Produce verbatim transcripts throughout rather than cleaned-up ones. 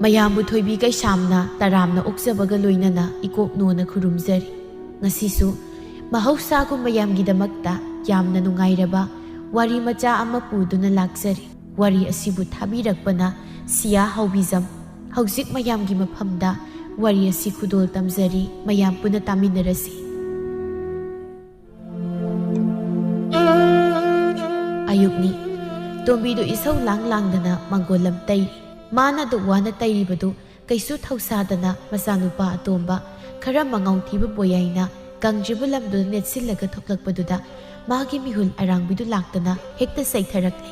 ꯃꯌꯥꯝꯕꯨ ꯊꯣꯏꯕꯤ ꯀꯩꯁꯥꯝꯅ ꯇꯔꯥꯝꯅ ꯑꯣꯛꯆꯕꯒ ꯂꯣꯏꯅꯅ ꯏꯀꯣꯛ ꯅꯣꯅ ꯈꯨꯔꯨꯝꯖꯔꯤ꯫ ꯉꯁꯤꯁꯨ ꯃꯍꯧꯁꯥꯒꯨꯝ ꯃꯌꯥꯝꯒꯤꯗꯃꯛꯇ ꯌꯥꯝꯅ ꯅꯨꯡꯉꯥꯏꯔꯕ ꯋꯥꯔꯤ ꯃꯆꯥ ꯑꯃ ꯄꯨꯗꯨꯅ ꯂꯥꯛꯆꯔꯤ꯫ ꯋꯥꯔꯤ ꯑꯁꯤꯕꯨ ꯊꯥꯕꯤꯔꯛꯄꯅ ꯁꯤꯌꯥ ꯍꯥꯎꯕꯤꯖꯝ꯫ ꯍꯧꯖꯤꯛ ꯃꯌꯥꯝꯒꯤ ꯃꯐꯝꯗ ꯋꯥꯔꯤ ꯑꯁꯤ ꯈꯨꯗꯣꯜ ꯇꯝꯖꯔꯤ, ꯃꯌꯥꯝ ꯄꯨꯟꯅ ꯇꯥꯃꯤꯟꯅꯔꯁꯤ꯫ ꯑꯌꯨꯛꯅꯤ꯫ ꯇꯣꯝꯕꯤꯗꯨ ꯏꯁꯧ ꯂꯥꯡ ꯂꯥꯡꯗꯅ ꯃꯪꯒꯣꯜ ꯂꯝ ꯇꯩꯔꯤ꯫ ꯃꯥꯅ ꯑꯗꯨꯛ ꯋꯥꯅ ꯇꯩꯔꯤꯕꯗꯨ ꯀꯩꯁꯨ ꯊꯧꯁꯥꯗꯅ ꯃꯆꯥꯅꯨꯄꯥ ꯑꯇꯣꯝꯕ ꯈꯔ ꯃꯉꯥꯎ ꯊꯤꯕ ꯕꯣꯌꯥꯏꯅ ꯀꯪꯗ꯭ꯔꯤꯕ ꯂꯝꯗꯨꯗ ꯅꯦꯠꯁꯤꯜꯂꯒ ꯊꯣꯛꯂꯛꯄꯗꯨꯗ ꯃꯥꯒꯤ ꯃꯤꯍꯨꯜ ꯑꯔꯥꯡꯕꯤꯗꯨ ꯂꯥꯛꯇꯅ ꯍꯦꯛꯇ ꯆꯩꯊꯔꯛꯂꯦ꯫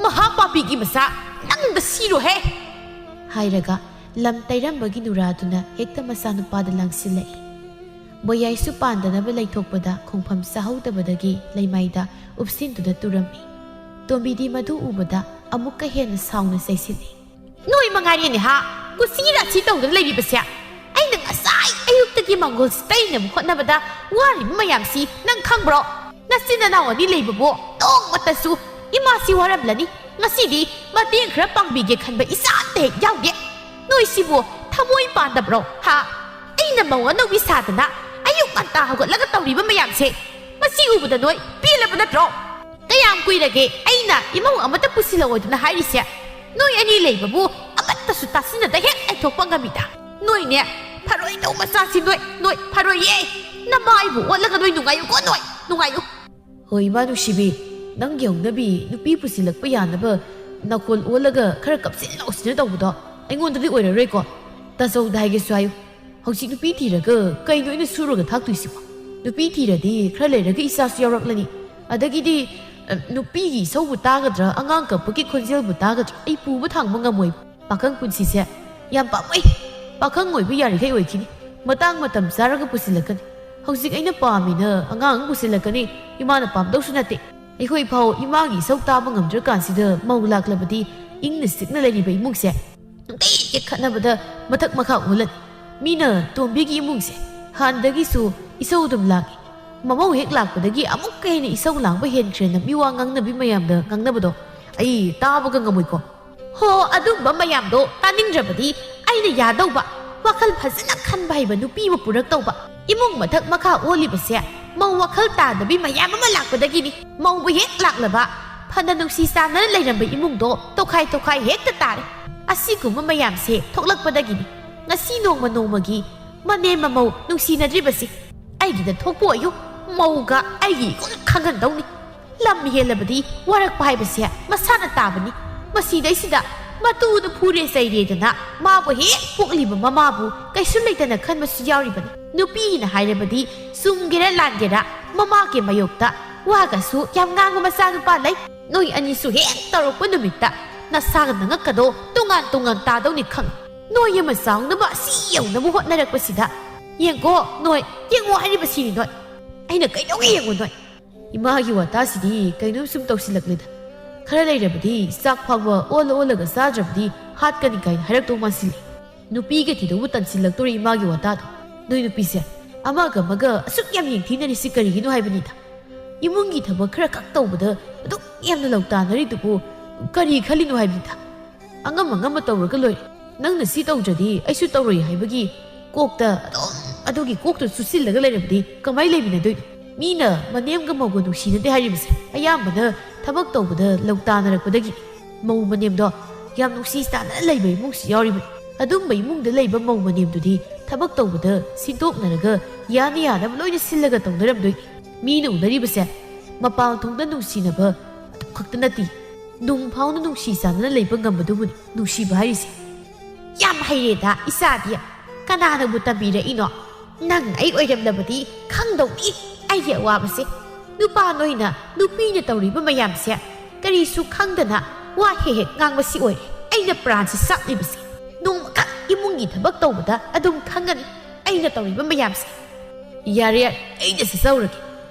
"ꯃꯍꯥ ꯄꯥꯄꯤꯒꯤ ꯃꯆꯥ, ꯅꯪꯗ ꯁꯤꯔꯣꯍꯦ!" ꯍꯥꯏꯔꯒ ꯂꯝ ꯇꯩꯔꯝꯕꯒꯤ ꯅꯨꯔꯥꯗꯨꯅ ꯍꯦꯛꯇ ꯃꯆꯥꯅꯨꯄꯥꯗ ꯂꯪꯁꯤꯜꯂꯛꯏ꯫ ꯕꯣꯌꯥꯏꯁꯨ ꯄꯥꯟꯗꯅꯕ ꯂꯩꯊꯣꯛꯄꯗ ꯈꯣꯡꯐꯝ ꯆꯥꯍꯧꯗꯕꯗꯒꯤ ꯂꯩꯃꯥꯏꯗ ꯎꯞꯁꯤꯟꯗꯨꯅ ꯇꯨꯔꯝꯃꯤ꯫ ꯇꯣꯝꯕꯤꯗꯤ ꯃꯗꯨ ꯎꯕꯗ ꯑꯃꯨꯛꯀ ꯍꯦꯟꯅ ꯁꯥꯎꯅ ꯆꯩꯁꯤꯜꯂꯤ꯫ "ꯅꯣꯏ ꯃꯉꯥꯏꯔꯦꯅꯦ ꯍꯥ, ꯀꯨꯁꯤ ꯔꯥꯁꯤ ꯇꯧꯗꯨꯅ ꯂꯩꯔꯤꯕꯁꯦ꯫ ꯑꯩꯅ ꯉꯁꯥꯏ ꯑꯌꯨꯛꯇꯒꯤ ꯃꯪꯒꯣꯜꯁꯤ ꯇꯩꯅꯕ ꯍꯣꯠꯅꯕꯗ ꯋꯥꯔꯤꯕ ꯃꯌꯥꯝꯁꯤ ꯅꯪ ꯈꯪꯕ꯭ꯔꯣ? ꯅꯆꯤꯟ ꯅꯅꯥꯎ ꯑꯅꯤ ꯂꯩꯕꯕꯨ ꯅꯣꯡꯃꯇꯁꯨ ꯏꯃꯥꯁꯤ ꯋꯥꯔꯝꯂꯅꯤ, ꯉꯁꯤꯗꯤ ꯃꯇꯦꯡ ꯈꯔ ꯄꯥꯡꯕꯤꯒꯦ ꯈꯟꯕ ꯏꯆꯥ ꯑꯝꯇ ꯍꯦꯛ ꯌꯥꯎꯗꯦ꯫ ꯅꯣꯏꯁꯤꯕꯨ ꯊꯃꯣꯏ ꯄꯥꯟꯗꯕ꯭ꯔꯣ ꯍꯥ? ꯑꯩꯅ ꯃꯧ ꯑꯅꯧꯕꯤ ꯁꯥꯗꯅ ꯑꯌꯨꯛ ꯉꯟꯇꯥ ꯍꯧꯒꯠꯂꯒ ꯇꯧꯔꯤꯕ ꯃꯌꯥꯝꯁꯦ, ꯃꯁꯤ ꯎꯕꯗ ꯅꯣꯏ ꯄꯦꯜꯂꯕ ꯅꯠꯇ꯭ꯔꯣ? ꯀꯌꯥꯝ ꯀꯨꯏꯔꯒꯦ ꯑꯩꯅ ꯏꯃꯧ ꯑꯃꯠꯇ ꯄꯨꯁꯤꯜꯂꯛꯑꯣꯏꯗꯅ ꯍꯥꯏꯔꯤꯁꯦ? ꯅꯣꯏ ꯑꯅꯤ ꯂꯩꯕꯕꯨ ꯑꯃꯠꯇꯁꯨ ꯇꯥꯁꯤꯟꯅꯗ ꯍꯦꯛ ꯂꯩꯊꯣꯛꯄ ꯉꯝꯃꯤꯗ꯫ ꯅꯣꯏꯅꯦ, ꯐꯔꯣꯏꯗꯧ ꯃꯆꯥꯁꯤ ꯅꯣꯏ, ꯅꯣꯏ ꯐꯔꯣꯏꯌꯦ꯫ ꯅꯃꯥꯏꯕꯨ ꯑꯣꯠꯂꯒ ꯅꯣꯏ ꯅꯨꯡꯉꯥꯏꯌꯨꯀꯣ, ꯅꯣꯏ ꯅꯨꯡꯉꯥꯏꯌꯨ꯫ ꯍꯣꯏ, ꯏꯃꯥ ꯅꯨꯡꯁꯤꯕꯤ, ꯅꯪꯒꯤ ꯍꯧꯅꯕꯤ ꯅꯨꯄꯤ ꯄꯨꯁꯤꯜꯂꯛꯄ ꯌꯥꯅꯕ ꯅꯥꯀꯣꯜ ꯑꯣꯜꯂꯒ ꯈꯔ ꯀꯞꯁꯤꯟ ꯂꯥꯎꯁꯤꯟꯅ ꯇꯧꯕꯗꯣ ꯑꯩꯉꯣꯟꯗꯗꯤ ꯑꯣꯏꯔꯔꯣꯏꯀꯣ꯫ ꯇꯥꯆꯧꯗ ꯍꯥꯏꯒꯦꯁꯨ ꯍꯥꯏꯌꯨ꯫ ꯍꯧꯖꯤꯛ ꯅꯨꯄꯤ ꯊꯤꯔꯒ ꯀꯩꯅꯣ ꯑꯩꯅ ꯁꯨꯔꯒ ꯊꯥꯛꯇꯣꯏꯁꯤꯕꯣ? ꯅꯨꯄꯤ ꯊꯤꯔꯗꯤ ꯈꯔ ꯂꯩꯔꯒ ꯏꯆꯥꯁꯨ ꯌꯥꯎꯔꯛꯂꯅꯤ꯫ ꯑꯗꯒꯤꯗꯤ, ꯑ, ꯅꯨꯄꯤꯒꯤ ꯏꯁꯧꯕꯨ ꯇꯥꯒꯗ꯭ꯔꯥ, ꯑꯉꯥꯡ ꯀꯞꯄꯒꯤ ꯈꯣꯟꯖꯦꯜꯕꯨ ꯇꯥꯒꯗ꯭ꯔꯥ, ꯑꯩ ꯄꯨꯕ ꯊꯥꯡꯕ ꯉꯝꯃꯣꯏ꯫ ꯄꯥꯈꯪ ꯄꯨꯟꯁꯤꯁꯦ ꯌꯥꯝ ꯄꯥꯝꯃꯨꯏ꯫ ꯄꯥꯈꯪ ꯑꯣꯏꯕ ꯌꯥꯔꯤꯈꯩ ꯑꯣꯏꯈꯤꯅꯤ꯫ ꯃꯇꯥꯡ ꯃꯇꯝ ꯆꯥꯔꯒ ꯄꯨꯁꯤꯜꯂꯛꯀꯅꯤ꯫ ꯍꯧꯖꯤꯛ ꯑꯩꯅ ꯄꯥꯝꯃꯤꯅ ꯑꯉꯥꯡ ꯑꯃ ꯄꯨꯁꯤꯜꯂꯛꯀꯅꯤ꯫ ꯏꯃꯥꯅ ꯄꯥꯝꯗꯧꯁꯨ ꯅꯠꯇꯦ꯫ ꯑꯩꯈꯣꯏ ꯐꯥꯎ ꯏꯃꯥꯒꯤ ꯏꯁꯧ ꯇꯥꯕ ꯉꯝꯗ꯭ꯔꯀꯥꯟꯁꯤꯗ ꯃꯧ ꯂꯥꯛꯂꯕꯗꯤ ꯏꯪꯅ ꯆꯤꯛꯅ ꯂꯩꯔꯤꯕ ꯏꯃꯨꯡꯁꯦ ꯅꯨꯡꯇꯤꯒꯤ ꯈꯠꯅꯕꯗ ꯃꯊꯛ ꯃꯈꯥ ꯑꯣꯜꯂꯅꯤ꯫ ꯃꯤꯅ ꯇꯣꯝꯕꯤꯒꯤ ꯏꯃꯨꯡꯁꯦ ꯍꯥꯟꯅꯗꯒꯤꯁꯨ ꯏꯁꯧ ꯑꯗꯨꯝ ꯂꯥꯡꯉꯤ꯫ ꯃꯃꯧ ꯍꯦꯛ ꯂꯥꯛꯄꯗꯒꯤ ꯑꯃꯨꯛꯀ ꯍꯦꯟꯅ ꯏꯁꯧ ꯂꯥꯡꯕ ꯍꯦꯟꯈ꯭ꯔꯦꯅ ꯃꯤꯋꯥ ꯉꯥꯡꯅꯕꯤ ꯃꯌꯥꯝꯗ ꯉꯥꯡꯅꯕꯗꯣ ꯑꯩ ꯇꯥꯕꯒ ꯉꯝꯃꯣꯏꯀꯣ꯫ ꯍꯣ, ꯑꯗꯨꯝꯕ ꯃꯌꯥꯝꯗꯣ ꯇꯥꯅꯤꯡꯗ꯭ꯔꯕꯗꯤ ꯑꯩꯅ ꯌꯥꯗꯧꯕ, ꯋꯥꯈꯜ ꯐꯖꯅ ꯈꯟꯕ ꯍꯩꯕ ꯅꯨꯄꯤ ꯑꯃ ꯄꯨꯔꯛꯇꯧꯕ꯫ ꯏꯃꯨꯡ ꯃꯊꯛ ꯃꯈꯥ ꯑꯣꯜꯂꯤꯕꯁꯦ ꯃꯧ ꯋꯥꯈꯜ ꯇꯥꯗꯕꯤ ꯃꯌꯥꯝ ꯑꯃ ꯂꯥꯛꯄꯗꯒꯤꯅꯤ꯫ ꯃꯧꯕꯨ ꯍꯦꯛ ꯂꯥꯛꯂꯕ, ꯐꯅ ꯅꯨꯡꯁꯤ ꯆꯥꯟꯅꯅ ꯂꯩꯔꯝꯕ ꯏꯃꯨꯡꯗꯣ ꯇꯣꯈꯥꯏ ꯇꯣꯈꯥꯏ ꯍꯦꯛꯇ ꯇꯥꯔꯦ꯫ ꯑꯁꯤꯒꯨꯝꯕ ꯃꯌꯥꯝꯁꯦ ꯊꯣꯛꯂꯛꯄꯗꯒꯤꯅꯤ꯫ ꯉꯁꯤ ꯅꯣꯡꯃ ꯅꯣꯡꯃꯒꯤ ꯃꯅꯦꯝ ꯃꯃꯧ ꯅꯨꯡꯁꯤꯅꯗ꯭ꯔꯤꯕꯁꯤ꯫ ꯑꯩꯒꯤꯗ ꯊꯣꯛꯄ ꯑꯣꯏꯌꯨ, ꯃꯧꯒ ꯑꯩꯒꯤ ꯏꯒꯨꯟ ꯈꯪꯍꯟꯗꯧꯅꯤ꯫ ꯂꯝ ꯍꯦꯜꯂꯕꯗꯤ ꯋꯥꯔꯛꯄ ꯍꯥꯏꯕꯁꯦ ꯃꯁꯥꯅ ꯇꯥꯕꯅꯤ꯫ ꯃꯁꯤꯗꯩꯁꯤꯗ ꯃꯇꯨꯗ ꯐꯨꯔꯦ ꯆꯩꯔꯦꯗꯅ ꯃꯥꯕꯨ ꯍꯦꯛ ꯄꯣꯛꯂꯤꯕ ꯃꯃꯥꯕꯨ ꯀꯩꯁꯨ ꯂꯩꯇꯅ ꯈꯟꯕꯁꯨ ꯌꯥꯎꯔꯤꯕꯅꯤ꯫ ꯅꯨꯄꯤꯅ ꯍꯥꯏꯔꯕꯗꯤ ꯆꯨꯝꯒꯦꯔꯥ ꯂꯥꯟꯒꯦꯔꯥ ꯃꯃꯥꯒꯤ ꯃꯥꯌꯣꯛꯇ ꯋꯥꯒꯁꯨ ꯌꯥꯝ ꯉꯥꯡꯕ ꯃꯆꯥꯅꯨꯄꯥ ꯂꯩ꯫ ꯅꯣꯏ ꯑꯅꯤꯁꯨ ꯍꯦꯛ ꯇꯧꯔꯛꯄ ꯅꯨꯃꯤꯠꯇ ꯅꯁꯥꯒ ꯅꯉꯛꯀꯗꯣ ꯇꯣꯉꯥꯟ ꯇꯣꯉꯥꯟ ꯇꯥꯗꯧꯅꯤ ꯈꯪ꯫ ꯅꯣꯏ ꯑꯃ ꯆꯥꯎꯅꯕ ꯑꯁꯤ ꯌꯧꯅꯕ ꯍꯣꯠꯅꯔꯛꯄꯁꯤꯗ ꯌꯦꯡꯉꯣ ꯅꯣꯏ, ꯌꯦꯡꯉꯣ ꯍꯥꯏꯔꯤꯕꯁꯤꯅꯤ ꯅꯣꯏ꯫ ꯑꯩꯅ ꯀꯩꯗꯧꯒꯦ ꯌꯦꯡꯉꯣ ꯅꯣꯏ꯫ ꯏꯃꯥꯒꯤ ꯋꯥꯇꯥꯁꯤꯗꯤ ꯀꯩꯅꯣꯝ ꯁꯨꯝ ꯇꯧꯁꯤꯜꯂꯛꯂꯦꯗ꯫ ꯈꯔ ꯂꯩꯔꯕꯗꯤ ꯆꯥꯛ ꯐꯥꯎꯕ ꯑꯣꯜꯂ ꯑꯣꯜꯂꯒ ꯆꯥꯗ꯭ꯔꯕꯗꯤ ꯍꯥꯠꯀꯅꯤ ꯀꯥꯏꯅ ꯍꯥꯏꯔꯛꯇꯧ ꯃꯥꯟꯁꯤꯜꯂꯦ꯫ ꯅꯨꯄꯤꯒ ꯊꯤꯗꯧꯕ ꯇꯟꯁꯤꯜꯂꯛꯇꯣꯔꯦ ꯏꯃꯥꯒꯤ ꯋꯥꯇꯥꯗꯣ꯫ ꯅꯣꯏ ꯅꯨꯄꯤꯁꯦ ꯑꯃꯒ ꯑꯃꯒ ꯑꯁꯨꯛ ꯌꯥꯝ ꯌꯦꯡꯊꯤꯅꯔꯤꯁꯤ ꯀꯔꯤꯒꯤꯅꯣ ꯍꯥꯏꯕꯅꯤꯗ꯫ ꯏꯃꯨꯡꯒꯤ ꯊꯕꯛ ꯈꯔ ꯈꯛ ꯇꯧꯕꯗ ꯑꯗꯨꯛ ꯌꯥꯝꯅ ꯂꯧ ꯇꯥꯅꯔꯤꯗꯨꯕꯨ ꯀꯔꯤ ꯈꯜꯂꯤꯅꯣ ꯍꯥꯏꯕꯅꯤꯗ꯫ ꯑꯉꯝ ꯑꯉꯝꯕ ꯇꯧꯔꯒ ꯂꯣꯏꯔꯦ꯫ ꯅꯪꯅ ꯁꯤ ꯇꯧꯗ꯭ꯔꯗꯤ ꯑꯩꯁꯨ ꯇꯧꯔꯣꯏ ꯍꯥꯏꯕꯒꯤ ꯀꯣꯛꯇ ꯑꯗꯨꯝ, ꯑꯗꯨꯒꯤ ꯀꯣꯛꯇ ꯆꯨꯁꯤꯜꯂꯒ ꯂꯩꯔꯕꯗꯤ ꯀꯃꯥꯏ ꯂꯩꯃꯤꯟꯅꯗꯣꯏꯅꯣ? ꯃꯤꯅ ꯃꯅꯦꯝꯒ ꯃꯧꯒ ꯅꯨꯡꯁꯤꯅꯗꯦ ꯍꯥꯏꯔꯤꯕꯁꯦ ꯑꯌꯥꯝꯕꯅ ꯊꯕꯛ ꯇꯧꯕꯗ ꯂꯧ ꯇꯥꯅꯔꯛꯄꯗꯒꯤ꯫ ꯃꯧ ꯃꯅꯦꯝꯗꯣ ꯌꯥꯝ ꯅꯨꯡꯁꯤ ꯆꯥꯟꯅꯅ ꯂꯩꯕ ꯏꯃꯨꯡꯁꯨ ꯌꯥꯎꯔꯤꯕꯅꯤ꯫ ꯑꯗꯨꯝꯕ ꯏꯃꯨꯡꯗ ꯂꯩꯕ ꯃꯧ ꯃꯅꯦꯝꯗꯨꯗꯤ ꯊꯕꯛ ꯇꯧꯕꯗ ꯁꯤꯟꯗꯣꯛꯅꯔꯒ ꯌꯥꯅ ꯌꯥꯅꯕ ꯂꯣꯏꯅ ꯁꯤꯜꯂꯒ ꯇꯧꯅꯔꯝꯗꯣꯏꯅꯤ꯫ ꯃꯤꯅ ꯎꯅꯔꯤꯕꯁꯦ ꯃꯄꯥꯟ ꯊꯣꯡꯗ ꯅꯨꯡꯁꯤꯅꯕ ꯑꯗꯨ ꯈꯛꯇ ꯅꯠꯇꯦ, ꯅꯨꯡ ꯐꯥꯎꯅ ꯅꯨꯡꯁꯤ ꯆꯥꯟꯅꯅ ꯂꯩꯕ ꯉꯝꯕꯗꯨꯕꯨꯅꯤ ꯅꯨꯡꯁꯤꯕ ꯍꯥꯏꯔꯤꯁꯦ꯫ ꯌꯥꯝ ꯍꯩꯔꯦꯗ ꯏꯆꯥꯗꯤ꯫ ꯀꯅꯥꯅꯕꯨ ꯇꯝꯕꯤꯔꯛꯏꯅꯣ? ꯅꯪ ꯑꯩ ꯑꯣꯏꯔꯝꯂꯕꯗꯤ ꯈꯪꯗꯧꯅꯤ ꯑꯩꯒꯤ ꯑꯋꯥꯕꯁꯦ꯫ ꯅꯨꯄꯥ ꯅꯣꯏꯅ ꯅꯨꯄꯤꯅ ꯇꯧꯔꯤꯕ ꯃꯌꯥꯝꯁꯦ ꯀꯔꯤꯁꯨ ꯈꯪꯗꯅ ꯋꯥ ꯍꯦꯛ ꯍꯦꯛ ꯉꯥꯡꯕꯁꯤ ꯑꯣꯏꯔꯦ ꯑꯩꯅ ꯄ꯭ꯔꯥꯟꯁꯤ ꯆꯥꯛꯂꯤꯕꯁꯦ꯫ ꯅꯣꯡꯃꯈꯛ ꯏꯃꯨꯡꯒꯤ ꯊꯕꯛ ꯇꯧꯕꯗ ꯑꯗꯨꯝ ꯈꯪꯒꯅꯤ ꯑꯩꯅ ꯇꯧꯔꯤꯕ ꯃꯌꯥꯝꯁꯦ꯫ ꯌꯥꯔꯦ, ꯌꯥꯔꯦ, ꯑꯩꯅ ꯆꯠꯆꯧꯔꯒꯦ꯫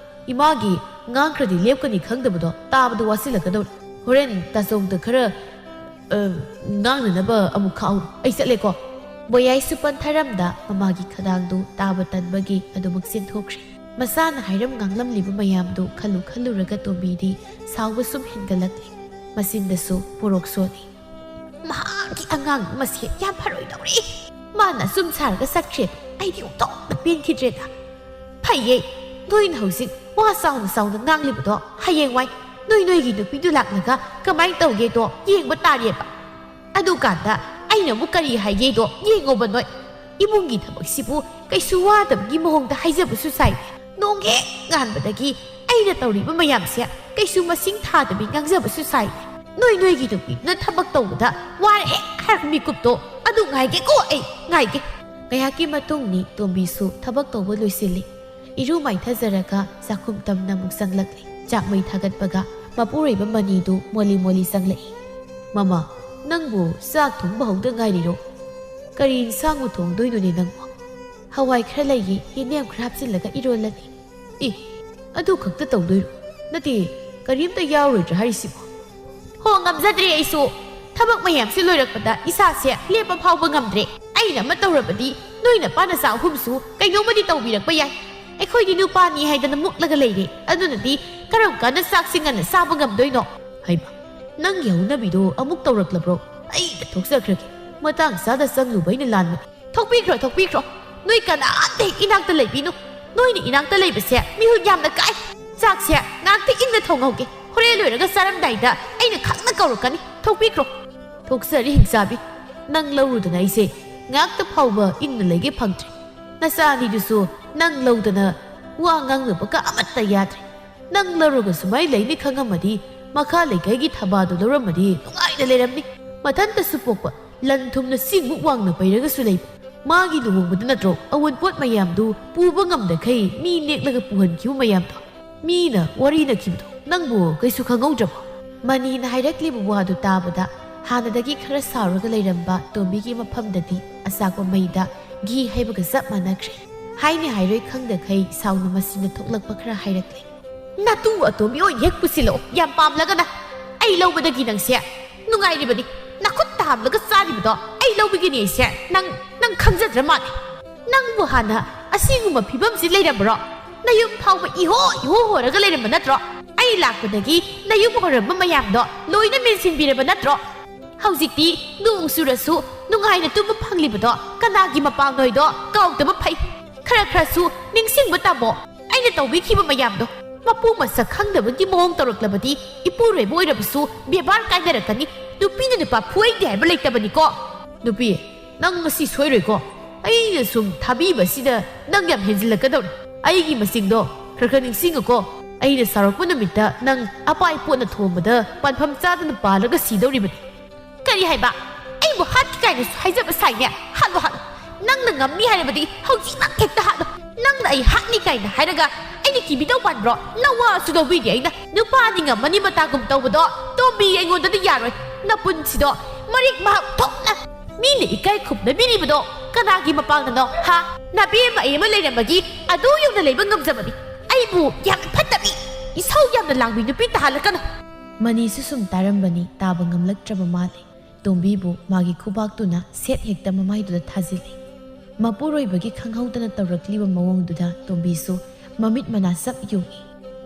ꯏꯃꯥꯒꯤ ꯉꯥꯡꯈ꯭ꯔꯗꯤ ꯂꯦꯞꯀꯅꯤ ꯈꯪꯗꯕꯗꯣ ꯇꯥꯕꯗ ꯋꯥꯁꯤꯜꯂꯛꯀꯗꯧꯔꯦ꯫ ꯍꯣꯔꯦꯟ ꯇꯥꯆꯧꯗ ꯈꯔ, ꯑ, ꯉꯥꯡꯅꯅꯕ ꯑꯃꯨꯛ ꯈꯥꯛꯍꯧꯔꯣ꯫ ꯑꯩ ꯆꯠꯂꯦꯀꯣ꯫ ꯕꯣꯌꯥꯏꯁꯨ ꯄꯟꯊꯔꯝꯗ ꯃꯃꯥꯒꯤ ꯈꯗꯥꯡꯗꯨ ꯇꯥꯕ ꯇꯟꯕꯒꯤ ꯑꯗꯨꯃꯛ ꯆꯦꯟꯊꯣꯛꯈ꯭ꯔꯦ꯫ ꯃꯆꯥꯅ ꯍꯥꯏꯔꯝ ꯉꯥꯡꯂꯝꯂꯤꯕ ꯃꯌꯥꯝꯗꯨ ꯈꯜꯂꯨ ꯈꯜꯂꯨꯔꯒ ꯇꯣꯝꯕꯤꯗꯤ ꯁꯥꯎꯕ ꯁꯨꯝ ꯍꯦꯟꯒꯠꯂꯛꯂꯦ꯫ ꯃꯆꯤꯟꯗꯁꯨ ꯄꯣꯔꯣꯛ ꯁꯣꯜꯂꯤ꯫ "ꯃꯍꯥꯛꯀꯤ ꯑꯉꯥꯡ ꯃꯁꯦ ꯌꯥꯝ ꯐꯔꯣꯏꯗꯧꯔꯤ꯫ ꯃꯥꯅ ꯁꯨꯝ ꯁꯥꯔꯒ ꯆꯠꯈ꯭ꯔꯦ꯫ ꯑꯩꯗꯤ ꯑꯣꯟꯊꯣꯛꯅ ꯄꯦꯟꯈꯤꯗ꯭ꯔꯦꯗ꯫ ꯐꯩꯌꯦ, ꯅꯣꯏꯅ ꯍꯧꯖꯤꯛ ꯋꯥ ꯆꯥꯎꯅ ꯆꯥꯎꯅ ꯉꯥꯡꯂꯤꯕꯗꯣ ꯍꯌꯦꯡꯋꯥꯏ ꯅꯣꯏ ꯅꯣꯏꯒꯤ ꯅꯨꯄꯤꯗꯨ ꯂꯥꯛꯂꯒ ꯀꯃꯥꯏꯅ ꯇꯧꯒꯦꯗꯣ ꯌꯦꯡꯕ ꯇꯥꯔꯦꯕ꯫ ꯑꯗꯨꯀꯥꯟꯗ ꯑꯩꯅ ꯑꯃꯨꯛ ꯀꯔꯤ ꯍꯥꯏꯒꯦꯗꯣ ꯌꯦꯡꯉꯣꯕ ꯅꯣꯏ꯫ ꯏꯃꯨꯡꯒꯤ ꯊꯕꯛꯁꯤꯕꯨ ꯀꯩꯁꯨ ꯋꯥꯗꯕꯒꯤ ꯃꯑꯣꯡꯗ ꯍꯥꯏꯖꯕꯁꯨ ꯁꯥꯏ꯫ ꯅꯣꯡ ꯍꯦꯛ ꯉꯥꯟꯕꯗꯒꯤ ꯑꯩꯅ ꯇꯧꯔꯤꯕ ꯃꯌꯥꯝꯁꯦ ꯀꯩꯁꯨ ꯃꯁꯤꯡ ꯊꯥꯗꯕꯤ ꯉꯥꯡꯖꯕꯁꯨ ꯁꯥꯏ꯫ ꯅꯣꯏ ꯅꯣꯏꯒꯤ ꯅꯨꯄꯤꯗꯨꯅ ꯊꯕꯛ ꯇꯧꯕꯗ ꯋꯥꯔꯦ ꯍꯦꯛ ꯍꯥꯏꯔꯛꯄ ꯃꯤꯀꯨꯞꯇꯣ ꯑꯗꯨ ꯉꯥꯏꯒꯦꯀꯣ ꯑꯩ, ꯉꯥꯏꯒꯦ꯫" ꯉꯥꯏꯍꯥꯛꯀꯤ ꯃꯇꯨꯡꯅꯤ ꯇꯣꯝꯕꯤꯁꯨ ꯊꯕꯛ ꯇꯧꯕ ꯂꯣꯏꯁꯤꯜꯂꯤ꯫ ꯏꯔꯨ ꯃꯥꯏꯊꯖꯔꯒ ꯆꯥꯛꯈꯨꯝ ꯇꯝꯅ ꯑꯃꯨꯛ ꯆꯪꯂꯛꯂꯤ꯫ ꯆꯥꯛ ꯃꯩ ꯊꯥꯒꯠꯄꯒ ꯃꯄꯨꯔꯣꯏꯕ ꯃꯅꯤꯗꯨ ꯃꯣꯂꯤ ꯃꯣꯂꯤ ꯆꯪꯂꯛꯏ꯫ "ꯃꯃꯥ, ꯅꯪꯕꯨ ꯆꯥꯛ ꯊꯣꯡꯕ ꯍꯧꯗ ꯉꯥꯏꯔꯤꯔꯣ? ꯀꯔꯤ ꯏꯟꯁꯥꯡꯕꯨ ꯊꯣꯡꯗꯣꯏꯅꯣꯅꯦ ꯅꯪꯕꯣ?" "ꯍꯋꯥꯏ ꯈꯔ ꯂꯩꯌꯦ, ꯌꯦꯟꯗꯦꯝ ꯈꯔ ꯍꯥꯞꯆꯤꯜꯂꯒ ꯏꯔꯣꯜꯂꯅꯤ꯫" "ꯑꯦ, ꯑꯗꯨ ꯈꯛꯇ ꯇꯧꯗꯣꯏꯔꯣ? ꯅꯠꯇꯦ, ꯀꯔꯤꯝꯇ ꯌꯥꯎꯔꯣꯏꯗ꯭ꯔꯥ ꯍꯥꯏꯔꯤꯁꯤꯕꯣ?" "ꯍꯣ, ꯉꯝꯖꯗ꯭ꯔꯦ ꯑꯩꯁꯨ꯫ ꯊꯕꯛ ꯃꯌꯥꯝꯁꯦ ꯂꯣꯏꯔꯛꯄꯗ ꯏꯁꯥꯁꯦ ꯂꯦꯞꯄ ꯐꯥꯎꯕ ꯉꯝꯗ꯭ꯔꯦ꯫ ꯑꯩꯅ ꯑꯃ ꯇꯧꯔꯕꯗꯤ ꯅꯣꯏ ꯅꯄꯥ ꯅꯆꯥ ꯑꯍꯨꯝꯁꯨ ꯀꯩꯅꯣꯝꯃꯗꯤ ꯇꯧꯕꯤꯔꯛꯄ ꯌꯥꯏ꯫ ꯑꯩꯈꯣꯏꯗꯤ ꯅꯨꯄꯥꯅꯤ ꯍꯥꯏꯗꯅ ꯃꯨꯛꯂꯒ ꯂꯩꯔꯦ꯫ ꯑꯗꯨꯅꯗꯤ ꯀꯔꯝ ꯀꯥꯟꯗ ꯆꯥꯛꯁꯤ ꯉꯟꯅ ꯆꯥꯕ ꯉꯝꯗꯣꯏꯅꯣ?" "ꯍꯩꯃꯥ, ꯅꯪꯒꯤ ꯍꯧꯅꯕꯤꯗꯣ ꯑꯃꯨꯛ ꯇꯧꯔꯛꯂꯕ꯭ꯔꯣ? ꯑꯩꯗ ꯊꯣꯛꯆꯈ꯭ꯔꯒꯦ꯫ ꯃꯇꯥꯡ ꯆꯥꯗ ꯆꯪꯂꯨꯕ ꯑꯩꯅ ꯂꯥꯟꯕꯅꯤ꯫" "ꯊꯣꯛꯄꯤꯈ꯭ꯔꯣ, ꯊꯣꯛꯄꯤꯈ꯭ꯔꯣ꯫ ꯅꯣꯏ ꯀꯅꯥꯝꯇ ꯍꯦꯛ ꯏꯅꯥꯛꯇ ꯂꯩꯕꯤꯅꯨ꯫ ꯅꯣꯏꯅ ꯏꯅꯥꯛꯇ ꯂꯩꯕꯁꯦ ꯃꯤꯍꯨꯟ ꯌꯥꯝꯅ ꯀꯥꯏ꯫ ꯆꯥꯛꯁꯦ ꯉꯥꯛꯇ ꯏꯪꯅ ꯊꯣꯡꯍꯧꯒꯦ꯫ ꯍꯣꯔꯦꯟ ꯂꯣꯏꯔꯒ ꯆꯥꯔꯝꯗꯥꯏꯗ ꯑꯩꯅ ꯈꯪꯅ ꯀꯧꯔꯛꯀꯅꯤ꯫ ꯊꯣꯛꯄꯤꯈ꯭ꯔꯣ꯫" "ꯊꯣꯛꯆꯔꯤ ꯍꯤꯡꯆꯥꯕꯤ꯫ ꯅꯪ ꯂꯧꯔꯨꯗꯅ ꯑꯩꯁꯦ ꯉꯥꯛꯇ ꯐꯥꯎꯕ ꯏꯪꯅ ꯂꯩꯒꯦ ꯐꯪꯗ꯭ꯔꯦ꯫ ꯅꯆꯥ ꯑꯅꯤꯗꯨꯁꯨ ꯅꯪ ꯂꯧꯗꯅ ꯋꯥ ꯉꯥꯡꯅꯕꯒ ꯑꯃꯠꯇ ꯌꯥꯗ꯭ꯔꯦ꯫ ꯅꯪ ꯂꯧꯔꯒ ꯁꯨꯃꯥꯏ ꯂꯩꯅꯤ ꯈꯪꯉꯝꯃꯗꯤ ꯃꯈꯥ ꯂꯩꯀꯥꯏꯒꯤ ꯊꯕꯥꯗꯨ ꯂꯧꯔꯝꯃꯗꯤ ꯅꯨꯡꯉꯥꯏꯅ ꯂꯩꯔꯝꯅꯤ꯫ ꯃꯊꯟꯇꯁꯨ ꯄꯣꯛꯄ, ꯂꯟ ꯊꯨꯝꯅ ꯆꯤꯡꯃꯨꯛ ꯋꯥꯡꯅ ꯄꯩꯔꯒꯁꯨ ꯂꯩꯕ꯫ ꯃꯥꯒꯤ ꯂꯨꯍꯣꯡꯕꯗ ꯅꯠꯇ꯭ꯔꯣ ꯑꯋꯨꯟꯄꯣꯠ ꯃꯌꯥꯝꯗꯨ ꯄꯨꯕ ꯉꯝꯗꯈꯩ ꯃꯤ ꯅꯦꯛꯂꯒ ꯄꯨꯍꯟꯈꯤꯕ ꯃꯌꯥꯝꯗꯣ? ꯃꯤꯅ ꯋꯥꯔꯤꯅꯈꯤꯕꯗꯣ ꯅꯪꯕꯨ ꯀꯩꯁꯨ ꯈꯪꯍꯧꯗ꯭ꯔꯕꯣ?" ꯃꯅꯤꯅ ꯍꯥꯏꯔꯛꯂꯤꯕ ꯋꯥꯗꯨ ꯇꯥꯕꯗ ꯍꯥꯟꯅꯗꯒꯤ ꯈꯔ ꯁꯥꯎꯔꯒ ꯂꯩꯔꯝꯕ ꯇꯣꯝꯕꯤꯒꯤ ꯃꯐꯝꯗꯗꯤ ꯑꯆꯥꯛꯄ ꯃꯩꯗ ꯘꯤ ꯍꯩꯕꯒ ꯆꯞ ꯃꯥꯟꯅꯈ꯭ꯔꯦ꯫ ꯍꯥꯏꯅꯤ ꯍꯥꯏꯔꯣꯏ ꯈꯪꯗꯈꯩ ꯁꯥꯎꯅ ꯃꯆꯤꯟꯗ ꯊꯣꯛꯂꯛꯄ ꯈꯔ ꯍꯥꯏꯔꯛꯂꯦ꯫ "ꯅꯇꯨ ꯑꯇꯣꯝꯕꯤ ꯑꯣꯏꯅ ꯍꯦꯛ ꯄꯨꯁꯤꯜꯂꯛꯑꯣ, ꯌꯥꯝ ꯄꯥꯝꯂꯒꯅ꯫ ꯑꯩ ꯂꯧꯕꯗꯒꯤ ꯅꯪꯁꯦ ꯅꯨꯡꯉꯥꯏꯔꯤꯕꯅꯤ꯫ ꯅꯈꯨꯠꯇ ꯍꯥꯞꯂꯒ ꯆꯥꯔꯤꯕꯗꯣ ꯑꯩ ꯇꯧꯕꯤꯒꯅꯤ ꯑꯩꯁꯦ? ꯅꯪ, ꯅꯪ ꯈꯪꯖꯗ꯭ꯔ ꯃꯥꯜꯂꯦ꯫ ꯅꯪꯕꯨ ꯍꯥꯟꯅ ꯑꯁꯤꯒꯨꯝꯕ ꯐꯤꯕꯝꯁꯤ ꯂꯩꯔꯝꯕ꯭ꯔꯣ? ꯅꯌꯨꯝ ꯐꯥꯎꯕ ꯏꯍꯣ ꯏꯍꯣ ꯍꯣꯔꯒ ꯂꯩꯔꯝꯕ ꯅꯠꯇ꯭ꯔꯣ? ꯑꯩ ꯂꯥꯛꯄꯗꯒꯤ ꯅꯌꯨꯝ ꯍꯣꯔꯝꯕ ꯃꯌꯥꯝꯗꯣ ꯂꯣꯏꯅ ꯃꯦꯟꯁꯤꯟꯕꯤꯔꯕ ꯅꯠꯇ꯭ꯔꯣ? ꯍꯧꯖꯤꯛꯇꯤ ꯅꯣꯡ ꯆꯨꯔꯁꯨ ꯅꯨꯡꯉꯥꯏꯅ ꯇꯨꯝꯕ ꯐꯪꯂꯤꯕꯗꯣ ꯀꯅꯥꯒꯤ ꯃꯄꯥꯜꯅꯣꯏꯗꯣ ꯀꯥꯎꯗꯕ ꯐꯩ꯫ ꯈꯔ ꯈꯔꯁꯨ ꯅꯤꯡꯁꯤꯡꯕ ꯇꯝꯃꯣ꯫ ꯑꯩꯅ ꯇꯧꯕꯤꯈꯤꯕ ꯃꯌꯥꯝꯗꯣ꯫ ꯃꯄꯨ ꯃꯁꯛ ꯈꯪꯗꯕꯒꯤ ꯃꯑꯣꯡ ꯇꯧꯔꯛꯂꯕꯗꯤ ꯏꯄꯨꯔꯣꯏꯕ ꯑꯣꯏꯔꯕꯁꯨ ꯕꯦꯕꯥꯔ ꯀꯥꯏꯅꯔꯛꯀꯅꯤ꯫ ꯅꯨꯄꯤꯅ ꯅꯨꯄꯥ ꯐꯨꯍꯩꯗꯦ ꯍꯥꯏꯕ ꯂꯩꯇꯕꯅꯤꯀꯣ꯫ ꯅꯨꯄꯤ, ꯅꯪ ꯉꯁꯤ ꯁꯣꯏꯔꯣꯏꯀꯣ꯫ ꯑꯩꯅ ꯁꯨꯝ ꯊꯥꯕꯤꯕꯁꯤꯗ ꯅꯪ ꯌꯥꯝ ꯍꯦꯟꯖꯤꯜꯂꯛꯀꯗꯧꯔꯦ꯫ ꯑꯩꯒꯤ ꯃꯁꯤꯡꯗꯣ ꯈꯔ ꯈꯔ ꯅꯤꯡꯁꯤꯡꯉꯨꯀꯣ꯫ ꯑꯩꯅ ꯁꯥꯎꯔꯛꯄ ꯅꯨꯃꯤꯠꯇ ꯅꯪ ꯑꯄꯥꯏ ꯄꯣꯠꯅ ꯊꯣꯝꯕꯗ ꯄꯥꯟꯐꯝ ꯆꯥꯗꯅ ꯄꯥꯜꯂꯒ ꯁꯤꯗꯧꯔꯤꯕꯅꯤ꯫ ꯀꯔꯤ ꯍꯥꯏꯕ? ꯑꯩꯕꯨ ꯍꯥꯠꯀꯦ ꯀꯥꯏꯅꯁꯨ ꯍꯥꯏꯖꯕ ꯁꯥꯏꯅꯦ? ꯍꯥꯠꯂꯣ, ꯍꯥꯠꯂꯣ꯫ ꯅꯪꯅ ꯉꯝꯅꯤ ꯍꯥꯏꯔꯕꯗꯤ ꯍꯧꯖꯤꯛꯃꯛ ꯍꯦꯛꯇ ꯍꯥꯠꯂꯣ꯫ ꯅꯪꯅ ꯑꯩ ꯍꯥꯠꯅꯤ ꯀꯥꯏꯅ ꯍꯥꯏꯔꯒ ꯑꯩꯅ ꯀꯤꯕꯤꯗꯧ ꯃꯥꯟꯕ꯭ꯔꯣ? ꯅꯋꯥꯁꯨ ꯂꯧꯕꯤꯗꯦ ꯑꯩꯅ꯫ ꯅꯨꯄꯥꯅꯤ ꯉꯝꯃꯅꯤ ꯃꯇꯥꯒꯨꯝ ꯇꯧꯕꯗꯣ, ꯇꯣꯝꯕꯤ, ꯑꯩꯉꯣꯟꯗꯗꯤ ꯌꯥꯔꯣꯏ꯫ ꯅꯄꯨꯟꯁꯤꯗꯣ ꯃꯔꯤꯛ ꯃꯍꯥꯎ ꯊꯣꯛꯅ ꯃꯤꯅ ꯏꯀꯥꯏ ꯈꯨꯝꯅꯕꯤꯔꯤꯕꯗꯣ ꯀꯅꯥꯒꯤ ꯃꯄꯥꯡꯅꯅꯣ, ꯍꯥ? ꯅꯕꯦꯝꯃ ꯑꯩ ꯑꯃ ꯂꯩꯔꯝꯕꯒꯤ ꯑꯗꯨ ꯌꯧꯅ ꯂꯩꯕ ꯉꯝꯖꯕꯅꯤ꯫ ꯑꯩꯕꯨ ꯌꯥꯝꯅ ꯐꯠꯇꯕꯤ, ꯏꯁꯧ ꯌꯥꯝꯅ ꯂꯥꯡꯕꯤ ꯅꯨꯄꯤ ꯇꯥꯍꯜꯂꯛꯀꯅꯨ꯫ ꯃꯅꯤꯁꯨ ꯁꯨꯝ ꯇꯥꯔꯝꯕꯅꯤ, ꯇꯥꯕ ꯉꯝꯂꯛꯇ꯭ꯔꯕ ꯃꯥꯜꯂꯦ꯫ ꯇꯣꯝꯕꯤꯕꯨ ꯃꯥꯒꯤ ꯈꯨꯕꯥꯛꯇꯨꯅ ꯁꯦꯠ ꯍꯦꯛꯇ ꯃꯃꯥꯏꯗꯨꯗ ꯊꯥꯖꯤꯜꯂꯤ꯫ ꯃꯄꯨꯔꯣꯏꯕꯒꯤ ꯈꯪꯍꯧꯗꯅ ꯇꯧꯔꯛꯂꯤꯕ ꯃꯑꯣꯡꯗꯨꯗ ꯇꯣꯝꯕꯤꯁꯨ ꯃꯃꯤꯠ ꯃꯅꯥ ꯆꯞ ꯌꯨꯡꯏ꯫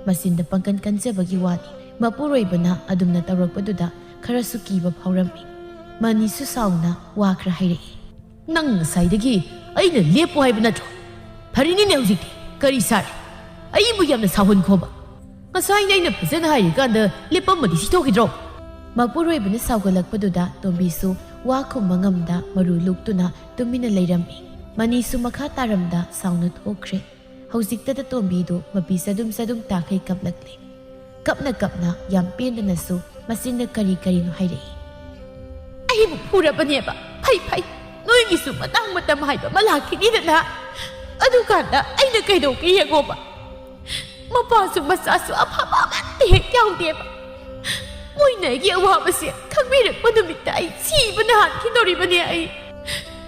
ꯃꯆꯤꯟꯗ ꯄꯪꯀꯟ ꯀꯟꯖꯕꯒꯤ ꯋꯥꯅꯤ꯫ ꯃꯄꯨꯔꯣꯏꯕꯅ ꯑꯗꯨꯝꯅ ꯇꯧꯔꯛꯄꯗꯨꯗ ꯈꯔꯁꯨ ꯀꯤꯕ ꯐꯥꯎꯔꯝꯃꯤ꯫ ꯃꯅꯤꯁꯨ ꯁꯥꯎꯅ ꯋꯥ ꯈꯔ ꯍꯥꯏꯔꯛꯏ꯫ ꯅꯪ ꯉꯁꯥꯏꯗꯒꯤ ꯑꯩꯅ ꯂꯦꯞꯄꯣ ꯍꯥꯏꯕ ꯅꯠꯇ꯭ꯔꯣ? ꯐꯔꯦꯅꯤꯅꯦ ꯍꯧꯖꯤꯛꯇꯤ꯫ ꯀꯔꯤ ꯁꯥꯔꯦ? ꯑꯩꯕꯨ ꯌꯥꯝꯅ ꯁꯥꯎꯍꯟꯈꯣꯕ꯫ ꯉꯁꯥꯏꯅ ꯑꯩꯅ ꯐꯖꯅ ꯍꯥꯏꯔꯤꯀꯥꯟꯗ ꯂꯦꯞꯄꯝꯃꯗꯤ ꯁꯤ ꯊꯣꯛꯈꯤꯗ꯭ꯔꯣ? ꯃꯄꯨꯔꯣꯏꯕꯅ ꯁꯥꯎꯒꯠꯂꯛꯄꯗꯨꯗ ꯇꯣꯝꯕꯤꯁꯨ ꯋꯥ ꯈꯨꯝꯕ ꯉꯝꯗ ꯃꯔꯨ ꯂꯨꯛꯇꯨꯅ ꯇꯨꯃꯤꯟꯅ ꯂꯩꯔꯝꯃꯤ꯫ ꯃꯅꯤꯁꯨ ꯃꯈꯥ ꯇꯥꯔꯝꯗ ꯁꯥꯎꯅ ꯊꯣꯛꯈ꯭ꯔꯦ꯫ ꯍꯧꯖꯤꯛꯇꯗ ꯇꯣꯝꯕꯤꯗꯨ ꯃꯄꯤ ꯆꯗꯨꯝ ꯆꯗꯨꯝ ꯇꯥꯈꯩ ꯀꯞꯂꯛꯂꯦ꯫ ꯀꯞꯅ ꯀꯞꯅ ꯌꯥꯝ ꯄꯦꯟꯗꯅꯁꯨ ꯃꯆꯤꯟꯗ ꯀꯔꯤ ꯀꯔꯤꯅꯣ ꯍꯥꯏꯔꯛꯏ꯫ ꯑꯩꯕꯨ ꯐꯨꯔꯕꯅꯦꯕ꯫ ꯐꯩ, ꯐꯩ꯫ ꯅꯣꯏꯒꯤꯁꯨ ꯃꯇꯥꯡ ꯃꯇꯝ ꯍꯥꯏꯕ ꯑꯃ ꯂꯥꯛꯈꯤꯅꯤꯗꯅ꯫ ꯑꯗꯨꯀꯥꯟꯗ ꯑꯩꯅ ꯀꯩꯗꯧꯒꯦ ꯌꯦꯡꯉꯣꯕ꯫ ꯃꯄꯥꯁꯨ ꯃꯆꯥꯁꯨ ꯑꯐꯕ ꯑꯃꯠꯇ ꯍꯦꯛ ꯌꯥꯎꯗꯦꯕ꯫ ꯃꯣꯏꯅ ꯑꯩꯒꯤ ꯑꯋꯥꯕꯁꯦ ꯈꯪꯕꯤꯔꯛꯄ ꯅꯨꯃꯤꯠꯇ ꯑꯩ ꯁꯤꯕꯅ ꯍꯥꯟꯈꯤꯗꯧꯔꯤꯕꯅꯦ꯫ ꯑꯩ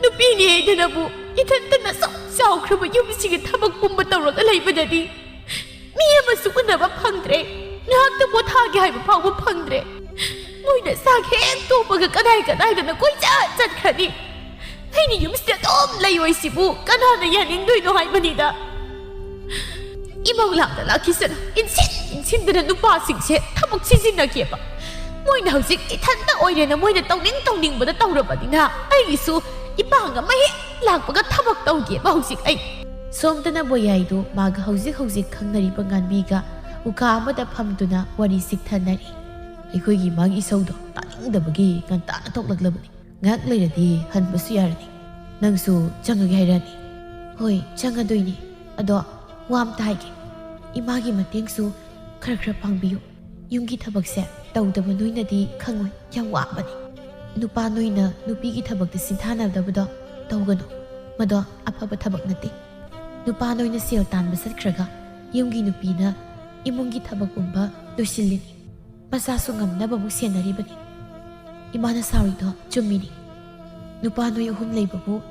ꯅꯨꯄꯤꯅꯤ ꯍꯥꯏꯗꯅꯕꯨ ꯏꯊꯟꯇꯅ ꯑꯁꯨꯛ ꯆꯥꯎꯈ꯭ꯔꯕ ꯌꯨꯝꯁꯤꯒꯤ ꯊꯕꯛ ꯄꯨꯝꯕ ꯇꯧꯔꯒ ꯂꯩꯕꯗꯗꯤ ꯃꯤ ꯑꯃꯁꯨ ꯎꯅꯕ ꯐꯪꯗ꯭ꯔꯦ꯫ ꯉꯥꯏꯍꯥꯛꯇ ꯄꯣꯊꯥꯒꯦ ꯍꯥꯏꯕ ꯐꯥꯎꯕ ꯐꯪꯗ꯭ꯔꯦ꯫ ꯃꯣꯏꯅ ꯆꯥꯛ ꯍꯦꯛ ꯇꯣꯛꯄꯒ ꯀꯗꯥꯏ ꯀꯗꯥꯏꯗꯅ ꯀꯣꯏꯆꯠ ꯆꯠꯈ꯭ꯔꯅꯤ꯫ ꯑꯩꯅ ꯌꯨꯝꯁꯤꯗ ꯑꯗꯨꯝ ꯂꯩꯔꯣꯏꯁꯤꯕꯨ ꯀꯅꯥꯅ ꯌꯥꯅꯤꯡꯗꯣꯏꯅꯣ ꯍꯥꯏꯕꯅꯤꯗ꯫ ꯏꯃꯧ ꯂꯥꯛꯇ ꯂꯥꯛꯈꯤꯁꯅꯨ꯫ ꯏꯟꯁꯤꯟ ꯏꯟꯁꯤꯟꯗꯅ ꯅꯨꯄꯥꯁꯤꯡꯁꯦ ꯊꯕꯛ ꯁꯤꯖꯤꯟꯅꯒꯦꯕ꯫ ꯃꯣꯏꯅ ꯍꯧꯖꯤꯛ ꯏꯊꯟꯇ ꯑꯣꯏꯔꯦꯅ ꯃꯣꯏꯅ ꯇꯧꯅꯤꯡ ꯇꯧꯅꯤꯡꯕꯗ ꯇꯧꯔꯕꯅꯤꯅ ꯑꯩꯒꯤꯁꯨ ꯏꯄꯥꯡ ꯑꯃ ꯍꯦꯛ ꯂꯥꯛꯄꯒ ꯊꯕꯛ ꯇꯧꯒꯦꯕ ꯍꯧꯖꯤꯛ ꯑꯩ꯫ ꯁꯣꯝꯗꯅ ꯕꯣꯌꯥꯏꯗꯨ ꯃꯥꯒ ꯍꯧꯖꯤꯛ ꯍꯧꯖꯤꯛ ꯈꯪꯅꯔꯤꯕ ꯉꯥꯟꯕꯤꯒ ꯎꯀꯥ ꯑꯃꯗ ꯐꯝꯗꯨꯅ ꯋꯥꯔꯤ ꯁꯤꯛꯊꯅꯔꯤ꯫ ꯑꯩꯈꯣꯏꯒꯤ ꯏꯃꯥꯒꯤ ꯏꯁꯧꯗꯣ ꯇꯥꯅꯤꯡꯗꯕꯒꯤ ꯉꯟꯇꯥꯅ ꯊꯣꯛꯂꯛꯂꯕꯅꯤ꯫ ꯉꯥꯏꯍꯥꯛ ꯂꯩꯔꯗꯤ ꯍꯟꯕꯁꯨ ꯌꯥꯔꯅꯤ꯫ ꯅꯪꯁꯨ ꯆꯪꯉꯒꯦ ꯍꯥꯏꯔꯛꯑꯅꯤ꯫ ꯍꯣꯏ, ꯆꯪꯉꯗꯣꯏꯅꯤ꯫ ꯑꯗꯣ ꯋꯥ ꯑꯝꯇ ꯍꯥꯏꯒꯦ꯫ ꯏꯃꯥꯒꯤ ꯃꯇꯦꯡꯁꯨ ꯈꯔ ꯈꯔ ꯄꯥꯡꯕꯤꯌꯨ꯫ ꯌꯨꯝꯒꯤ ꯊꯕꯛꯁꯦ ꯇꯧꯗꯕ ꯅꯣꯏꯅꯗꯤ ꯈꯪꯉꯣꯏ, ꯌꯥꯝ ꯋꯥꯕꯅꯤ꯫ ꯅꯨꯄꯥ ꯅꯣꯏꯅ ꯅꯨꯄꯤꯒꯤ ꯊꯕꯛꯇ ꯁꯤꯟꯊꯥꯅꯗꯕꯗꯣ ꯇꯧꯒꯅꯨ꯫ ꯃꯗꯣ ꯑꯐꯕ ꯊꯕꯛ ꯅꯠꯇꯦ꯫ ꯅꯨꯄꯥ ꯅꯣꯏꯅ ꯁꯦꯜ ꯇꯥꯟꯕ ꯆꯠꯈ꯭ꯔꯒ ꯌꯨꯝꯒꯤ ꯅꯨꯄꯤꯅ ꯏꯃꯨꯡꯒꯤ ꯊꯕꯛ ꯄꯨꯝꯕ ꯂꯣꯏꯁꯤꯜꯂꯤꯅꯤ꯫ ꯃꯆꯥꯁꯨ ꯉꯝꯅꯕ ꯑꯃꯨꯛ ꯁꯦꯟꯅꯔꯤꯕꯅꯤ꯫ ꯏꯃꯥꯅ ꯁꯥꯎꯔꯤꯗꯣ ꯆꯨꯝꯃꯤꯅꯤ꯫ ꯅꯨꯄꯥ ꯅꯣꯏ ꯑꯍꯨꯝ ꯂꯩꯕꯕꯨ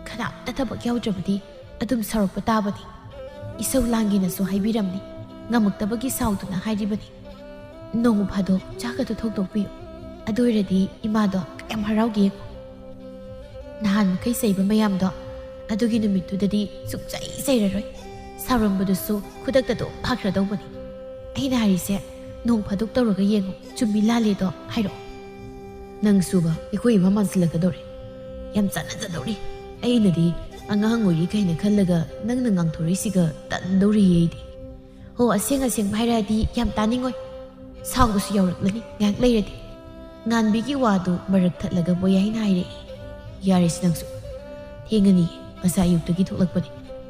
ꯀꯅꯥꯝꯇ ꯊꯕꯛ ꯌꯥꯎꯗ꯭ꯔꯕꯗꯤ ꯑꯗꯨꯝ ꯁꯥꯎꯔꯛꯄ ꯇꯥꯕꯅꯤ꯫ ꯏꯁꯧ ꯂꯥꯡꯒꯦꯅꯁꯨ ꯍꯥꯏꯕꯤꯔꯝꯅꯤ꯫ ꯉꯝꯃꯛꯇꯕꯒꯤ ꯁꯥꯎꯗꯨꯅ ꯍꯥꯏꯔꯤꯕꯅꯤ꯫ ꯅꯣꯡꯃ ꯐꯥꯗꯣꯛ ꯆꯥꯛꯀꯗꯣ ꯊꯣꯡꯗꯣꯛꯄꯤꯌꯨ꯫ ꯑꯗꯨ ꯑꯣꯏꯔꯗꯤ ꯏꯃꯥꯗꯣ ꯀꯌꯥꯝ ꯍꯔꯥꯎꯒꯦ ꯌꯦꯡꯉꯨ꯫ ꯅꯍꯥꯟ ꯃꯈꯩ ꯆꯩꯕ ꯃꯌꯥꯝꯗꯣ ꯑꯗꯨꯒꯤ ꯅꯨꯃꯤꯠꯇꯨꯗꯗꯤ ꯁꯨꯛꯆꯩ ꯆꯩꯔꯔꯣꯏ꯫ ꯁꯥꯎꯔꯝꯕꯗꯨꯁꯨ ꯈꯨꯗꯛꯇ ꯑꯗꯨꯝ ꯐꯈ꯭ꯔꯗꯧꯕꯅꯤ꯫ ꯑꯩꯅ ꯍꯥꯏꯔꯤꯁꯦ ꯅꯣꯡ ꯐꯥꯗꯣꯛ ꯇꯧꯔꯒ ꯌꯦꯡꯉꯨ꯫ ꯆꯨꯝꯃꯤ ꯂꯥꯜꯂꯦꯗꯣ ꯍꯥꯏꯔꯛꯑꯣ꯫ ꯅꯪꯁꯨꯕ ꯑꯩꯈꯣꯏ ꯏꯃꯥ ꯃꯥꯟꯁꯤꯜꯂꯛꯀꯗꯧꯔꯦ꯫ ꯌꯥꯝ ꯆꯥꯟꯅꯖꯗꯧꯔꯤ꯫ ꯑꯩꯅꯗꯤ ꯑꯉꯥꯡ ꯑꯣꯏꯔꯤ ꯀꯥꯏꯅ ꯈꯜꯂꯒ ꯅꯪꯅ ꯉꯥꯡꯊꯣꯔꯛꯏꯁꯤꯒ ꯇꯟꯗꯧꯔꯤꯌꯦ ꯑꯩꯗꯤ꯫ ꯍꯣ, ꯑꯁꯦꯡ ꯑꯁꯦꯡꯕ ꯍꯥꯏꯔꯛꯑꯗꯤ ꯌꯥꯝ ꯇꯥꯅꯤꯡꯉꯣꯏ꯫ ꯁꯥꯎꯕꯁꯨ ꯌꯥꯎꯔꯛꯂꯅꯤ ꯉꯥꯏꯍꯥꯛ ꯂꯩꯔꯗꯤ꯫ ꯉꯥꯟꯕꯤꯒꯤ ꯋꯥꯗꯨ ꯃꯔꯛ ꯊꯠꯂꯒ ꯕꯣꯌꯥꯏꯅ ꯍꯥꯏꯔꯛꯏ꯫ ꯌꯥꯔꯦꯁꯤ ꯅꯪꯁꯨ꯫ ꯊꯦꯡꯉꯅꯤ꯫ ꯉꯁꯥꯏ ꯑꯌꯨꯛꯇꯒꯤ ꯊꯣꯛꯂꯛꯄꯅꯤ꯫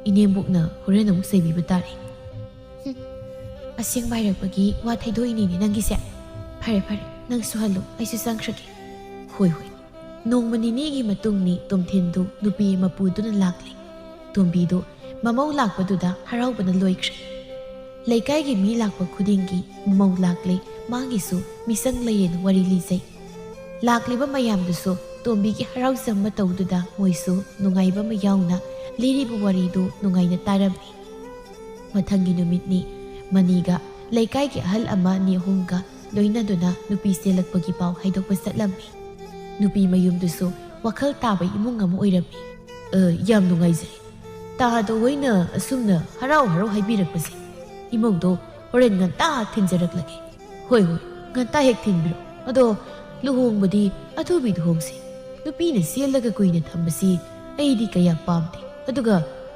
ꯏꯅꯦꯝꯕꯣꯛꯅ ꯍꯣꯔꯦꯟ ꯑꯃꯨꯛ ꯆꯩꯕꯤꯕ ꯇꯥꯔꯦ꯫ ꯍꯨꯝ, ꯑꯁꯦꯡꯕ ꯍꯥꯏꯔꯛꯄꯒꯤ ꯋꯥ ꯊꯩꯗꯣꯛꯏꯅꯤꯅꯦ ꯅꯪꯒꯤꯁꯦ꯫ ꯐꯔꯦ ꯐꯔꯦ, ꯅꯪꯁꯨ ꯍꯜꯂꯨ, ꯑꯩꯁꯨ ꯆꯪꯈ꯭ꯔꯒꯦ꯫ ꯍꯣꯏ ꯍꯣꯏ꯫ ꯅꯣꯡꯃ ꯅꯤꯅꯤꯒꯤ ꯃꯇꯨꯡꯅꯤ ꯇꯣꯝꯊꯤꯟꯗꯨ ꯅꯨꯄꯤ ꯑꯃ ꯄꯨꯗꯨꯅ ꯂꯥꯛꯂꯦ꯫ ꯇꯣꯝꯕꯤꯗꯨ ꯃꯃꯧ ꯂꯥꯛꯄꯗꯨꯗ ꯍꯔꯥꯎꯕꯅ ꯂꯣꯏꯈ꯭ꯔꯦ꯫ ꯂꯩꯀꯥꯏꯒꯤ ꯃꯤ ꯂꯥꯛꯄ ꯈꯨꯗꯤꯡꯒꯤ ꯃꯃꯧ ꯂꯥꯛꯂꯦ, ꯃꯥꯒꯤꯁꯨ ꯃꯤꯁꯪ ꯂꯩꯌꯦꯅ ꯋꯥꯔꯤ ꯂꯤꯖꯩ꯫ ꯂꯥꯛꯂꯤꯕ ꯃꯌꯥꯝꯗꯨꯁꯨ ꯇꯣꯝꯕꯤꯒꯤ ꯍꯔꯥꯎꯖꯕ ꯃꯇꯧꯗꯨꯗ ꯃꯣꯏꯁꯨ ꯅꯨꯡꯉꯥꯏꯕ ꯑꯃ ꯌꯥꯎꯅ ꯂꯤꯔꯤꯕ ꯋꯥꯔꯤꯗꯨ ꯅꯨꯡꯉꯥꯏꯅ ꯇꯥꯔꯝꯃꯤ꯫ ꯃꯊꯪꯒꯤ ꯅꯨꯃꯤꯠꯅꯤ꯫ ꯃꯅꯤꯒ ꯂꯩꯀꯥꯏꯒꯤ ꯑꯍꯜ ꯑꯃ ꯑꯅꯤ ꯑꯍꯨꯝꯒ ꯂꯣꯏꯅꯗꯨꯅ ꯅꯨꯄꯤ ꯆꯦꯜꯂꯛꯄꯒꯤ ꯄꯥꯎ ꯍꯥꯏꯗꯣꯛꯄ ꯆꯠꯂꯝꯃꯤ꯫ ꯅꯨꯄꯤ ꯃꯌꯨꯝꯗꯨꯁꯨ ꯋꯥꯈꯜ ꯇꯥꯕ ꯏꯃꯨꯡ ꯑꯃ ꯑꯣꯏꯔꯝꯃꯤ꯫ "ꯑ, ꯌꯥꯝ ꯅꯨꯡꯉꯥꯏꯖꯩ꯫ ꯇꯥꯗꯣ ꯍꯣꯏꯅ ꯑꯁꯨꯝꯅ ꯍꯔꯥꯎ ꯍꯔꯥꯎ ꯍꯥꯏꯕꯤꯔꯛꯄꯁꯦ꯫ ꯏꯃꯧꯗꯣ ꯍꯣꯔꯦꯟ ꯉꯟꯇꯥ ꯊꯤꯟꯖꯔꯛꯂꯒꯦ꯫" "ꯍꯣꯏ, ꯍꯣꯏ, ꯉꯟꯇꯥ ꯍꯦꯛ ꯊꯤꯟꯕꯤꯔꯣ꯫ ꯑꯗꯣ ꯂꯨꯍꯣꯡꯕꯗꯤ ꯑꯊꯨꯕꯤꯗ ꯍꯣꯡꯁꯤ꯫ ꯅꯨꯄꯤꯅ ꯆꯦꯜꯂꯒ ꯀꯨꯏꯅ ꯊꯝꯕꯁꯤ ꯑꯩꯗꯤ ꯀꯌꯥ ꯄꯥꯝꯗꯦ꯫ ꯑꯗꯨꯒ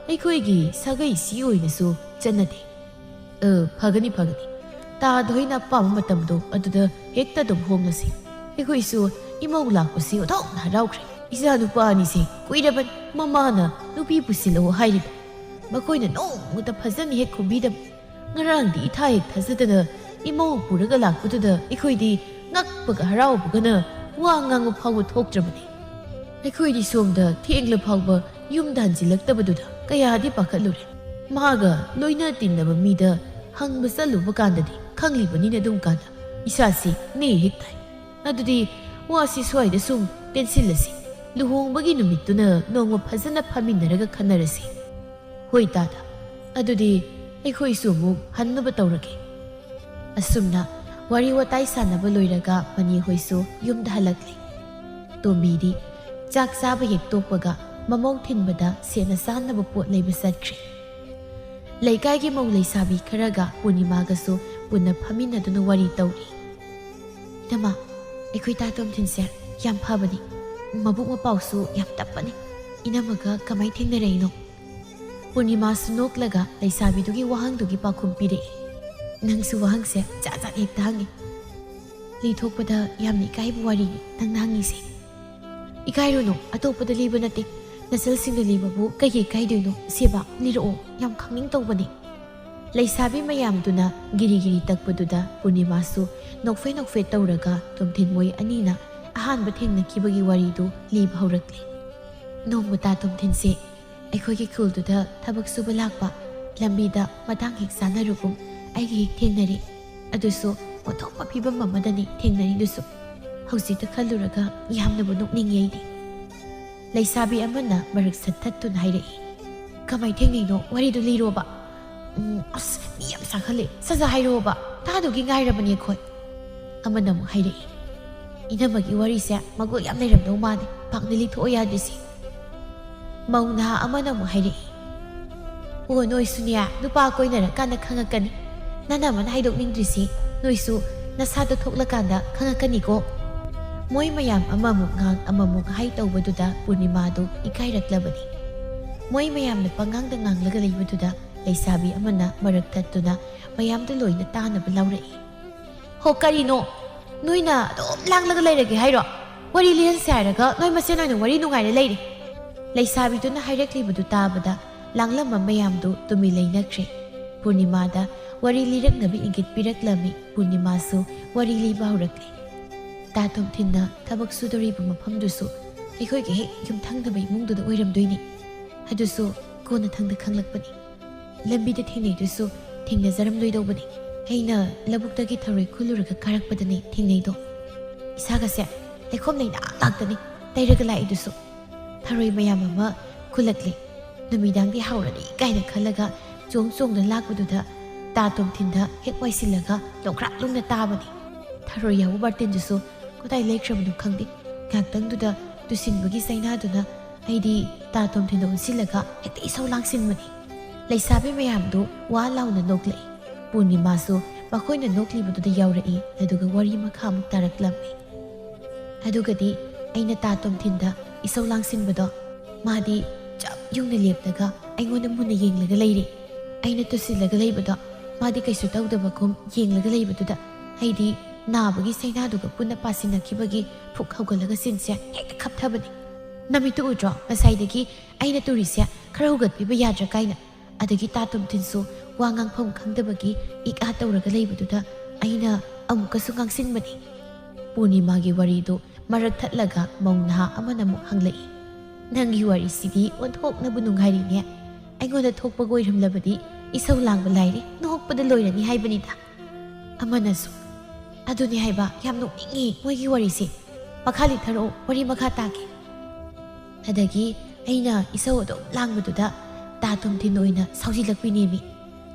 ꯑꯩꯈꯣꯏꯒꯤ ꯁꯥꯒꯩꯁꯤ ꯑꯣꯏꯅꯁꯨ ꯆꯠꯅꯗꯦ꯫" "ꯑ, ꯐꯒꯅꯤ, ꯐꯒꯅꯤ꯫ ꯇꯥꯗ ꯍꯣꯏꯅ ꯑꯄꯥꯝꯕ ꯃꯇꯝꯗꯣ ꯑꯗꯨꯗ ꯍꯦꯛꯇ ꯑꯗꯨꯝ ꯍꯣꯡꯂꯁꯤ꯫ ꯑꯩꯈꯣꯏꯁꯨ ꯏꯃꯧ ꯂꯥꯛꯄꯁꯤ ꯑꯣꯟꯊꯣꯛꯅ ꯍꯔꯥꯎꯈ꯭ꯔꯦ꯫ ꯏꯆꯥ ꯅꯨꯄꯥ ꯑꯅꯤꯁꯦ ꯀꯨꯏꯔꯕꯅꯤ ꯃꯃꯥꯅ ꯅꯨꯄꯤ ꯄꯨꯁꯤꯜꯂꯛꯑꯣ ꯍꯥꯏꯔꯤꯕ꯫ ꯃꯈꯣꯏꯅ ꯅꯣꯡꯃꯇ ꯐꯖꯅ ꯍꯦꯛ ꯈꯨꯝꯕꯤꯗꯕ꯫ ꯉꯔꯥꯡꯗꯤ ꯏꯊꯥ ꯍꯦꯛ ꯊꯥꯖꯗꯅ ꯏꯃꯧ ꯄꯨꯔꯒ ꯂꯥꯛꯄꯗꯨꯗ ꯑꯩꯈꯣꯏꯗꯤ ꯉꯛꯄꯒ ꯍꯔꯥꯎꯕꯒꯅ ꯋꯥ ꯉꯥꯡꯕ ꯐꯥꯎꯕ ꯊꯣꯛꯇ꯭ꯔꯕꯅꯤ꯫ ꯑꯩꯈꯣꯏꯗꯤ ꯁꯣꯝꯗ ꯊꯦꯡꯂ ꯐꯥꯎꯕ ꯌꯨꯝꯗ ꯍꯟꯖꯤꯜꯂꯛꯇꯕꯗꯨꯗ ꯀꯌꯥꯗꯤ ꯄꯥꯈꯠꯂꯨꯔꯦ꯫ ꯃꯥꯒ ꯂꯣꯏꯅ ꯇꯤꯟꯅꯕ ꯃꯤꯗ ꯍꯪꯕ ꯆꯠꯂꯨꯕ ꯀꯥꯟꯗꯗꯤ ꯈꯪꯂꯤꯕꯅꯤꯅ ꯑꯗꯨꯝ ꯀꯥꯟꯗ ꯏꯁꯥꯁꯤ ꯅꯦ ꯍꯦꯛ ꯇꯥꯏ꯫ ꯑꯗꯨꯗꯤ ꯋꯥꯁꯤ ꯁ꯭ꯋꯥꯏꯗ ꯁꯨꯝ ꯇꯦꯟꯁꯤꯜꯂꯁꯤ꯫ ꯂꯨꯍꯣꯡꯕꯒꯤ ꯅꯨꯃꯤꯠꯇꯨꯅ ꯅꯣꯡꯃ ꯐꯖꯅ ꯐꯝꯃꯤꯟꯅꯔꯒ ꯈꯟꯅꯔꯁꯤ꯫" "ꯍꯣꯏ ꯇꯥꯗ, ꯑꯗꯨꯗꯤ ꯑꯩꯈꯣꯏꯁꯨ ꯑꯃꯨꯛ ꯍꯟꯅꯕ ꯇꯧꯔꯒꯦ꯫" ꯑꯁꯨꯝꯅ ꯋꯥꯔꯤ ꯋꯥꯇꯥꯏ ꯁꯥꯟꯅꯕ ꯂꯣꯏꯔꯒ ꯃꯅꯤ ꯍꯣꯏꯁꯨ ꯌꯨꯝꯗ ꯍꯜꯂꯛꯂꯦ꯫ ꯇꯣꯝꯕꯤꯗꯤ ꯆꯥꯛ ꯆꯥꯕ ꯍꯦꯛ ꯇꯣꯛꯄꯒ ꯃꯃꯧ ꯊꯤꯟꯕꯗ ꯁꯦꯠꯅ ꯆꯥꯅꯕ ꯄꯣꯠ ꯂꯩꯕ ꯆꯠꯈ꯭ꯔꯦ꯫ ꯂꯩꯀꯥꯏꯒꯤ ꯃꯧ ꯂꯩꯁꯥꯕꯤ ꯈꯔꯒ ꯄꯨꯔꯅꯤꯃꯥꯒꯁꯨ ꯄꯨꯟꯅ ꯐꯝꯃꯤꯟꯅꯗꯨꯅ ꯋꯥꯔꯤ ꯇꯧꯔꯤ꯫ "ꯏꯅꯝꯃ, ꯑꯩꯈꯣꯏ ꯇꯥ ꯇꯣꯝꯊꯤꯟꯁꯦ ꯌꯥꯝ ꯐꯕꯅꯤ, ꯃꯕꯨꯛ ꯃꯄꯥꯎꯁꯨ ꯌꯥꯝ ꯇꯞꯄꯅꯤ꯫ ꯏꯅꯝꯃꯒ ꯀꯃꯥꯏ ꯊꯦꯡꯅꯔꯛꯏꯅꯣ?" ꯄꯨꯔꯅꯤꯃꯥꯁꯨ ꯅꯣꯛꯂꯒ ꯂꯩꯁꯥꯕꯤꯗꯨꯒꯤ ꯋꯥꯍꯪꯗꯨꯒꯤ ꯄꯥꯎꯈꯨꯝ ꯄꯤꯔꯛꯏ꯫ "ꯅꯪꯁꯨ ꯋꯥꯍꯪꯁꯦ ꯖꯥꯠ ꯖꯥꯠ ꯍꯦꯛꯇ ꯍꯪꯉꯤ꯫ ꯂꯤꯊꯣꯛꯄꯗ ꯌꯥꯝꯅ ꯏꯀꯥꯏꯕ ꯋꯥꯔꯤꯅꯤ ꯅꯪꯅ ꯍꯪꯉꯤꯁꯦ꯫" "ꯏꯀꯥꯏꯔꯨꯅꯨ, ꯑꯇꯣꯞꯄꯗ ꯂꯤꯕ ꯅꯠꯇꯦ, ꯅꯆꯜꯁꯤꯡꯗ ꯂꯤꯕꯕꯨ ꯀꯩꯒꯤ ꯏꯀꯥꯏꯗꯣꯏꯅꯣ? ꯁꯦꯕꯥ, ꯂꯤꯔꯛꯑꯣ, ꯌꯥꯝ ꯈꯪꯅꯤꯡ ꯇꯧꯕꯅꯤ꯫" ꯂꯩꯁꯥꯕꯤ ꯃꯌꯥꯝꯗꯨꯅ ꯒꯤꯔꯤ ꯒꯤꯔꯤ ꯇꯛꯄꯗꯨꯗ ꯄꯨꯔꯅꯤꯃꯥꯁꯨ ꯅꯣꯛꯐꯦ ꯅꯣꯛꯐꯦ ꯇꯧꯔꯒ ꯇꯣꯝꯊꯤꯟ ꯃꯣꯏ ꯑꯅꯤꯅ ꯑꯍꯥꯟꯕ ꯊꯦꯡꯅꯈꯤꯕꯒꯤ ꯋꯥꯔꯤꯗꯨ ꯂꯤꯕ ꯍꯧꯔꯛꯂꯦ꯫ "ꯅꯣꯡꯃꯇ ꯇꯣꯝꯊꯤꯟꯁꯦ ꯑꯩꯈꯣꯏꯒꯤ ꯈꯨꯜꯗꯨꯗ ꯊꯕꯛ ꯁꯨꯕ ꯂꯥꯛꯄ ꯂꯝꯕꯤꯗ ꯃꯇꯥꯡ ꯍꯦꯛ ꯆꯥꯅꯔꯨꯒꯨꯝ ꯑꯩꯒ ꯍꯦꯛ ꯊꯦꯡꯅꯔꯦ꯫ ꯑꯗꯨꯁꯨ ꯑꯣꯟꯊꯣꯛꯄ ꯐꯤꯕꯝ ꯑꯃꯗꯅꯤ ꯊꯦꯡꯅꯔꯤꯗꯨꯁꯨ꯫ ꯍꯧꯖꯤꯛꯇ ꯈꯜꯂꯨꯔꯒ ꯌꯥꯝꯅꯕꯨ ꯅꯣꯛꯅꯤꯡꯉꯤ ꯑꯩꯗꯤ꯫" ꯂꯩꯁꯥꯕꯤ ꯑꯃꯅ ꯃꯔꯛ ꯁꯠꯊꯠꯇꯨꯅ ꯍꯥꯏꯔꯛꯏ꯫ "ꯀꯃꯥꯏ ꯊꯦꯡꯅꯩꯅꯣ? ꯋꯥꯔꯤꯗꯨ ꯂꯤꯔꯣꯕ꯫" "ꯎꯝ, ꯑꯁ, ꯃꯤ ꯌꯥꯝ ꯁꯥꯒꯠꯂꯦ꯫ ꯁꯠ ꯁꯠ ꯍꯥꯏꯔꯛꯑꯣꯕ꯫ ꯇꯥꯗꯨꯒꯤ ꯉꯥꯏꯔꯕꯅꯤ ꯑꯩꯈꯣꯏ꯫" ꯑꯃꯅ ꯑꯃꯨꯛ ꯍꯥꯏꯔꯛꯏ, "ꯏꯅꯝꯃꯒꯤ ꯋꯥꯔꯤꯁꯦ ꯃꯒꯨꯟ ꯌꯥꯝ ꯂꯩꯔꯝꯗꯧ ꯃꯥꯜꯂꯦ, ꯄꯥꯛꯅ ꯂꯤꯊꯣꯛꯑꯣ ꯌꯥꯗ꯭ꯔꯤꯁꯦ꯫" ꯃꯧ ꯅꯍꯥ ꯑꯃꯅ ꯑꯃꯨꯛ ꯍꯥꯏꯔꯛꯏ, "ꯑꯣ, ꯅꯣꯏꯁꯨꯅꯦ, ꯅꯨꯄꯥ ꯀꯣꯏꯅꯔꯀꯥꯟꯗ ꯈꯪꯉꯛꯀꯅꯤ꯫ ꯅꯅꯝꯃꯅ ꯍꯥꯏꯗꯣꯛꯅꯤꯡꯗ꯭ꯔꯤꯁꯤ ꯅꯣꯏꯁꯨ ꯅꯁꯥꯗꯣ ꯊꯣꯛꯂꯀꯥꯟꯗ ꯈꯪꯉꯛꯀꯅꯤꯀꯣ꯫" ꯃꯣꯏ ꯃꯌꯥꯝ ꯑꯃꯃꯨꯛ ꯉꯥꯡ ꯑꯃꯃꯨꯛ ꯍꯥꯏ ꯇꯧꯕꯗꯨꯗ ꯄꯨꯔꯅꯤꯃꯥꯗꯨ ꯏꯀꯥꯏꯔꯛꯂꯕꯅꯤ꯫ ꯃꯣꯏ ꯃꯌꯥꯝꯅ ꯄꯉꯥꯡꯗ ꯉꯥꯡꯂꯒ ꯂꯩꯕꯗꯨꯗ ꯂꯩꯁꯥꯕꯤ ꯑꯃꯅ ꯃꯔꯛ ꯊꯠꯇꯨꯅ ꯃꯌꯥꯝꯗ ꯂꯣꯏꯅ ꯇꯥꯅꯕ ꯂꯥꯎꯔꯛꯏ, "ꯍꯣ, ꯀꯔꯤꯅꯣ? ꯅꯣꯏꯅ ꯑꯗꯨꯝ ꯂꯥꯡꯂꯒ ꯂꯩꯔꯒꯦ ꯍꯥꯏꯔꯣ? ꯋꯥꯔꯤ ꯂꯤꯍꯟꯁꯦ ꯍꯥꯏꯔꯒ ꯅꯣꯏ ꯃꯁꯦꯟ ꯑꯣꯏꯅ ꯋꯥꯔꯤ ꯅꯨꯡꯉꯥꯏꯔ ꯂꯩꯔꯦ꯫" ꯂꯩꯁꯥꯕꯤꯗꯨꯅ ꯍꯥꯏꯔꯛꯂꯤꯕꯗꯨ ꯇꯥꯕꯗ ꯂꯥꯡꯂꯝꯕ ꯃꯌꯥꯝꯗꯨ ꯇꯨꯃꯤꯟ ꯂꯩꯅꯈ꯭ꯔꯦ꯫ ꯄꯨꯔꯅꯤꯃꯥꯗ ꯋꯥꯔꯤ ꯂꯤꯔꯛꯅꯕ ꯏꯪꯒꯤꯠ ꯄꯤꯔꯛꯂꯝꯃꯤ꯫ ꯄꯨꯔꯅꯤꯃꯥꯁꯨ ꯋꯥꯔꯤ ꯂꯤꯕ ꯍꯧꯔꯛꯂꯦ꯫ ꯇꯥ ꯇꯣꯝꯊꯤꯟꯅ ꯊꯕꯛ ꯁꯨꯗꯣꯔꯤꯕ ꯃꯐꯝꯗꯨꯁꯨ ꯑꯩꯈꯣꯏꯒꯤ ꯍꯦꯛ ꯌꯨꯝꯊꯪꯅꯕ ꯏꯃꯨꯡꯗꯨꯗ ꯑꯣꯏꯔꯝꯗꯣꯏꯅꯤ꯫ ꯑꯗꯨꯁꯨ ꯀꯣꯟꯅꯊꯪꯗ ꯈꯪꯂꯛꯄꯅꯤ꯫ ꯂꯝꯕꯤꯗ ꯊꯦꯡꯅꯩꯗꯨꯁꯨ ꯊꯦꯡꯅꯖꯔꯝꯂꯣꯏꯗꯧꯕꯅꯤ꯫ ꯑꯩꯅ ꯂꯧꯕꯨꯛꯇꯒꯤ ꯊꯔꯣꯏ ꯈꯨꯜꯂꯨꯔꯒ ꯀꯥꯔꯛꯄꯗꯅꯤ ꯊꯦꯡꯅꯩꯗꯣ꯫ ꯏꯁꯥꯒꯁꯦ ꯂꯩꯈꯣꯝ ꯂꯩꯅꯥꯡ ꯉꯥꯛꯇꯅꯤ ꯇꯩꯔꯒ ꯂꯥꯛꯏꯗꯨꯁꯨ꯫ ꯊꯔꯣꯏ ꯃꯌꯥꯝ ꯑꯃ ꯈꯨꯜꯂꯛꯂꯦ꯫ ꯅꯨꯃꯤꯗꯥꯡꯗꯤ ꯍꯥꯎꯔꯅꯤ ꯀꯥꯏꯅ ꯈꯜꯂꯒ ꯆꯣꯡ ꯆꯣꯡꯗꯨꯅ ꯂꯥꯛꯄꯗꯨꯗ ꯇꯥ ꯇꯣꯝꯊꯤꯟꯗ ꯍꯦꯛ ꯋꯥꯏꯁꯤꯜꯂꯒ ꯂꯣꯡꯈ꯭ꯔꯥꯛ ꯂꯨꯝꯅ ꯇꯥꯕꯅꯤ꯫ ꯊꯔꯣꯏ ꯌꯥꯎꯕ ꯕꯥꯔꯇꯤꯟꯗꯨꯁꯨ ꯀꯗꯥꯏ ꯂꯩꯈ꯭ꯔꯕꯅꯣ ꯈꯪꯗꯦ꯫ ꯉꯥꯏꯍꯥꯛꯇꯪꯗꯨꯗ ꯇꯨꯁꯤꯟꯕꯒꯤ ꯆꯩꯅꯥꯗꯨꯅ ꯑꯩꯗꯤ ꯇꯥ ꯇꯣꯝꯊꯤꯟꯗ ꯑꯣꯟꯁꯤꯜꯂꯒ ꯍꯦꯛꯇ ꯏꯁꯧ ꯂꯥꯡꯁꯤꯟꯕꯅꯤ꯫ ꯂꯩꯁꯥꯕꯤ ꯃꯌꯥꯝꯗꯨ ꯋꯥ ꯂꯥꯎꯅ ꯅꯣꯛꯂꯛꯏ꯫ ꯄꯨꯔꯅꯤꯃꯥꯁꯨ ꯃꯈꯣꯏꯅ ꯅꯣꯛꯂꯤꯕꯗꯨꯗ ꯌꯥꯎꯔꯛꯏ, ꯑꯗꯨꯒ ꯋꯥꯔꯤ ꯃꯈꯥ ꯑꯃꯨꯛ ꯇꯥꯔꯛꯂꯝꯃꯤ꯫ ꯑꯗꯨꯒꯗꯤ ꯑꯩꯅ ꯇꯥ ꯇꯣꯝꯊꯤꯟꯗ ꯏꯁꯧ ꯂꯥꯡꯁꯤꯟꯕꯗꯣ, ꯃꯥꯗꯤ ꯆꯞ ꯌꯨꯡꯅ ꯂꯦꯞꯂꯒ ꯑꯩꯉꯣꯟꯗ ꯃꯨꯟꯅ ꯌꯦꯡꯂꯒ ꯂꯩꯔꯦ꯫ ꯑꯩꯅ ꯇꯨꯁꯤꯜꯂꯒ ꯂꯩꯕꯗꯣ ꯃꯥꯗꯤ ꯀꯩꯁꯨ ꯇꯧꯗꯕꯒꯨꯝ ꯌꯦꯡꯂꯒ ꯂꯩꯕꯗꯨꯗ ꯑꯩꯗꯤ ꯅꯥꯕꯒꯤ ꯆꯩꯅꯥꯗꯨꯒ ꯄꯨꯟꯅ ꯄꯥꯁꯤꯟꯅꯈꯤꯕꯒꯤ ꯐꯨꯛ ꯍꯧꯒꯠꯂꯒ ꯆꯤꯟꯁꯦ ꯍꯦꯛꯇ ꯈꯞꯊꯕꯅꯤ꯫ "ꯅꯃꯤꯠꯇꯨ ꯎꯗ꯭ꯔꯣ? ꯉꯁꯥꯏꯗꯒꯤ ꯑꯩꯅ ꯇꯨꯔꯤꯁꯦ ꯈꯔ ꯍꯧꯒꯠꯄꯤꯕ ꯌꯥꯗ꯭ꯔꯥ?" ꯀꯥꯏꯅ꯫ ꯑꯗꯒꯤ ꯇꯥ ꯇꯣꯝꯊꯤꯟꯁꯨ ꯋꯥ ꯉꯥꯡꯐꯝ ꯈꯪꯗꯕꯒꯤ ꯏꯛ ꯑꯥ ꯇꯧꯔꯒ ꯂꯩꯕꯗꯨꯗ ꯑꯩꯅ ꯑꯃꯨꯛꯀꯁꯨ ꯉꯥꯡꯁꯤꯟꯕꯅꯤ꯫ ꯄꯨꯔꯅꯤꯃꯥꯒꯤ ꯋꯥꯔꯤꯗꯨ ꯃꯔꯛ ꯊꯠꯂꯒ ꯃꯧ ꯅꯍꯥ ꯑꯃꯅ ꯑꯃꯨꯛ ꯍꯪꯂꯛꯏ, "ꯅꯪꯒꯤ ꯋꯥꯔꯤꯁꯤꯗꯤ ꯑꯣꯟꯊꯣꯛꯅꯕꯨ ꯅꯨꯡꯉꯥꯏꯔꯤꯅꯦ꯫ ꯑꯩꯉꯣꯟꯗ ꯊꯣꯛꯄꯒ ꯑꯣꯏꯔꯝꯂꯕꯗꯤ ꯏꯁꯧ ꯂꯥꯡꯕ ꯂꯥꯏꯔꯤ, ꯅꯣꯛꯄꯗ ꯂꯣꯏꯔꯅꯤ ꯍꯥꯏꯕꯅꯤꯗ꯫" ꯑꯃꯅꯁꯨ, "ꯑꯗꯨꯅꯤ ꯍꯥꯏꯕ, ꯌꯥꯝ ꯅꯣꯛꯅꯤꯡꯉꯤ ꯃꯣꯏꯒꯤ ꯋꯥꯔꯤꯁꯦ꯫ ꯃꯈꯥ ꯂꯤꯊꯔꯛꯑꯣ, ꯋꯥꯔꯤ ꯃꯈꯥ ꯇꯥꯒꯦ꯫" ꯑꯗꯒꯤ ꯑꯩꯅ ꯏꯁꯧ ꯑꯗꯨꯝ ꯂꯥꯡꯕꯗꯨꯗ ꯇꯥ ꯇꯣꯝꯊꯤꯟ ꯑꯣꯏꯅ ꯁꯥꯎꯖꯤꯜꯂꯛꯄꯤꯅꯦꯃꯤ꯫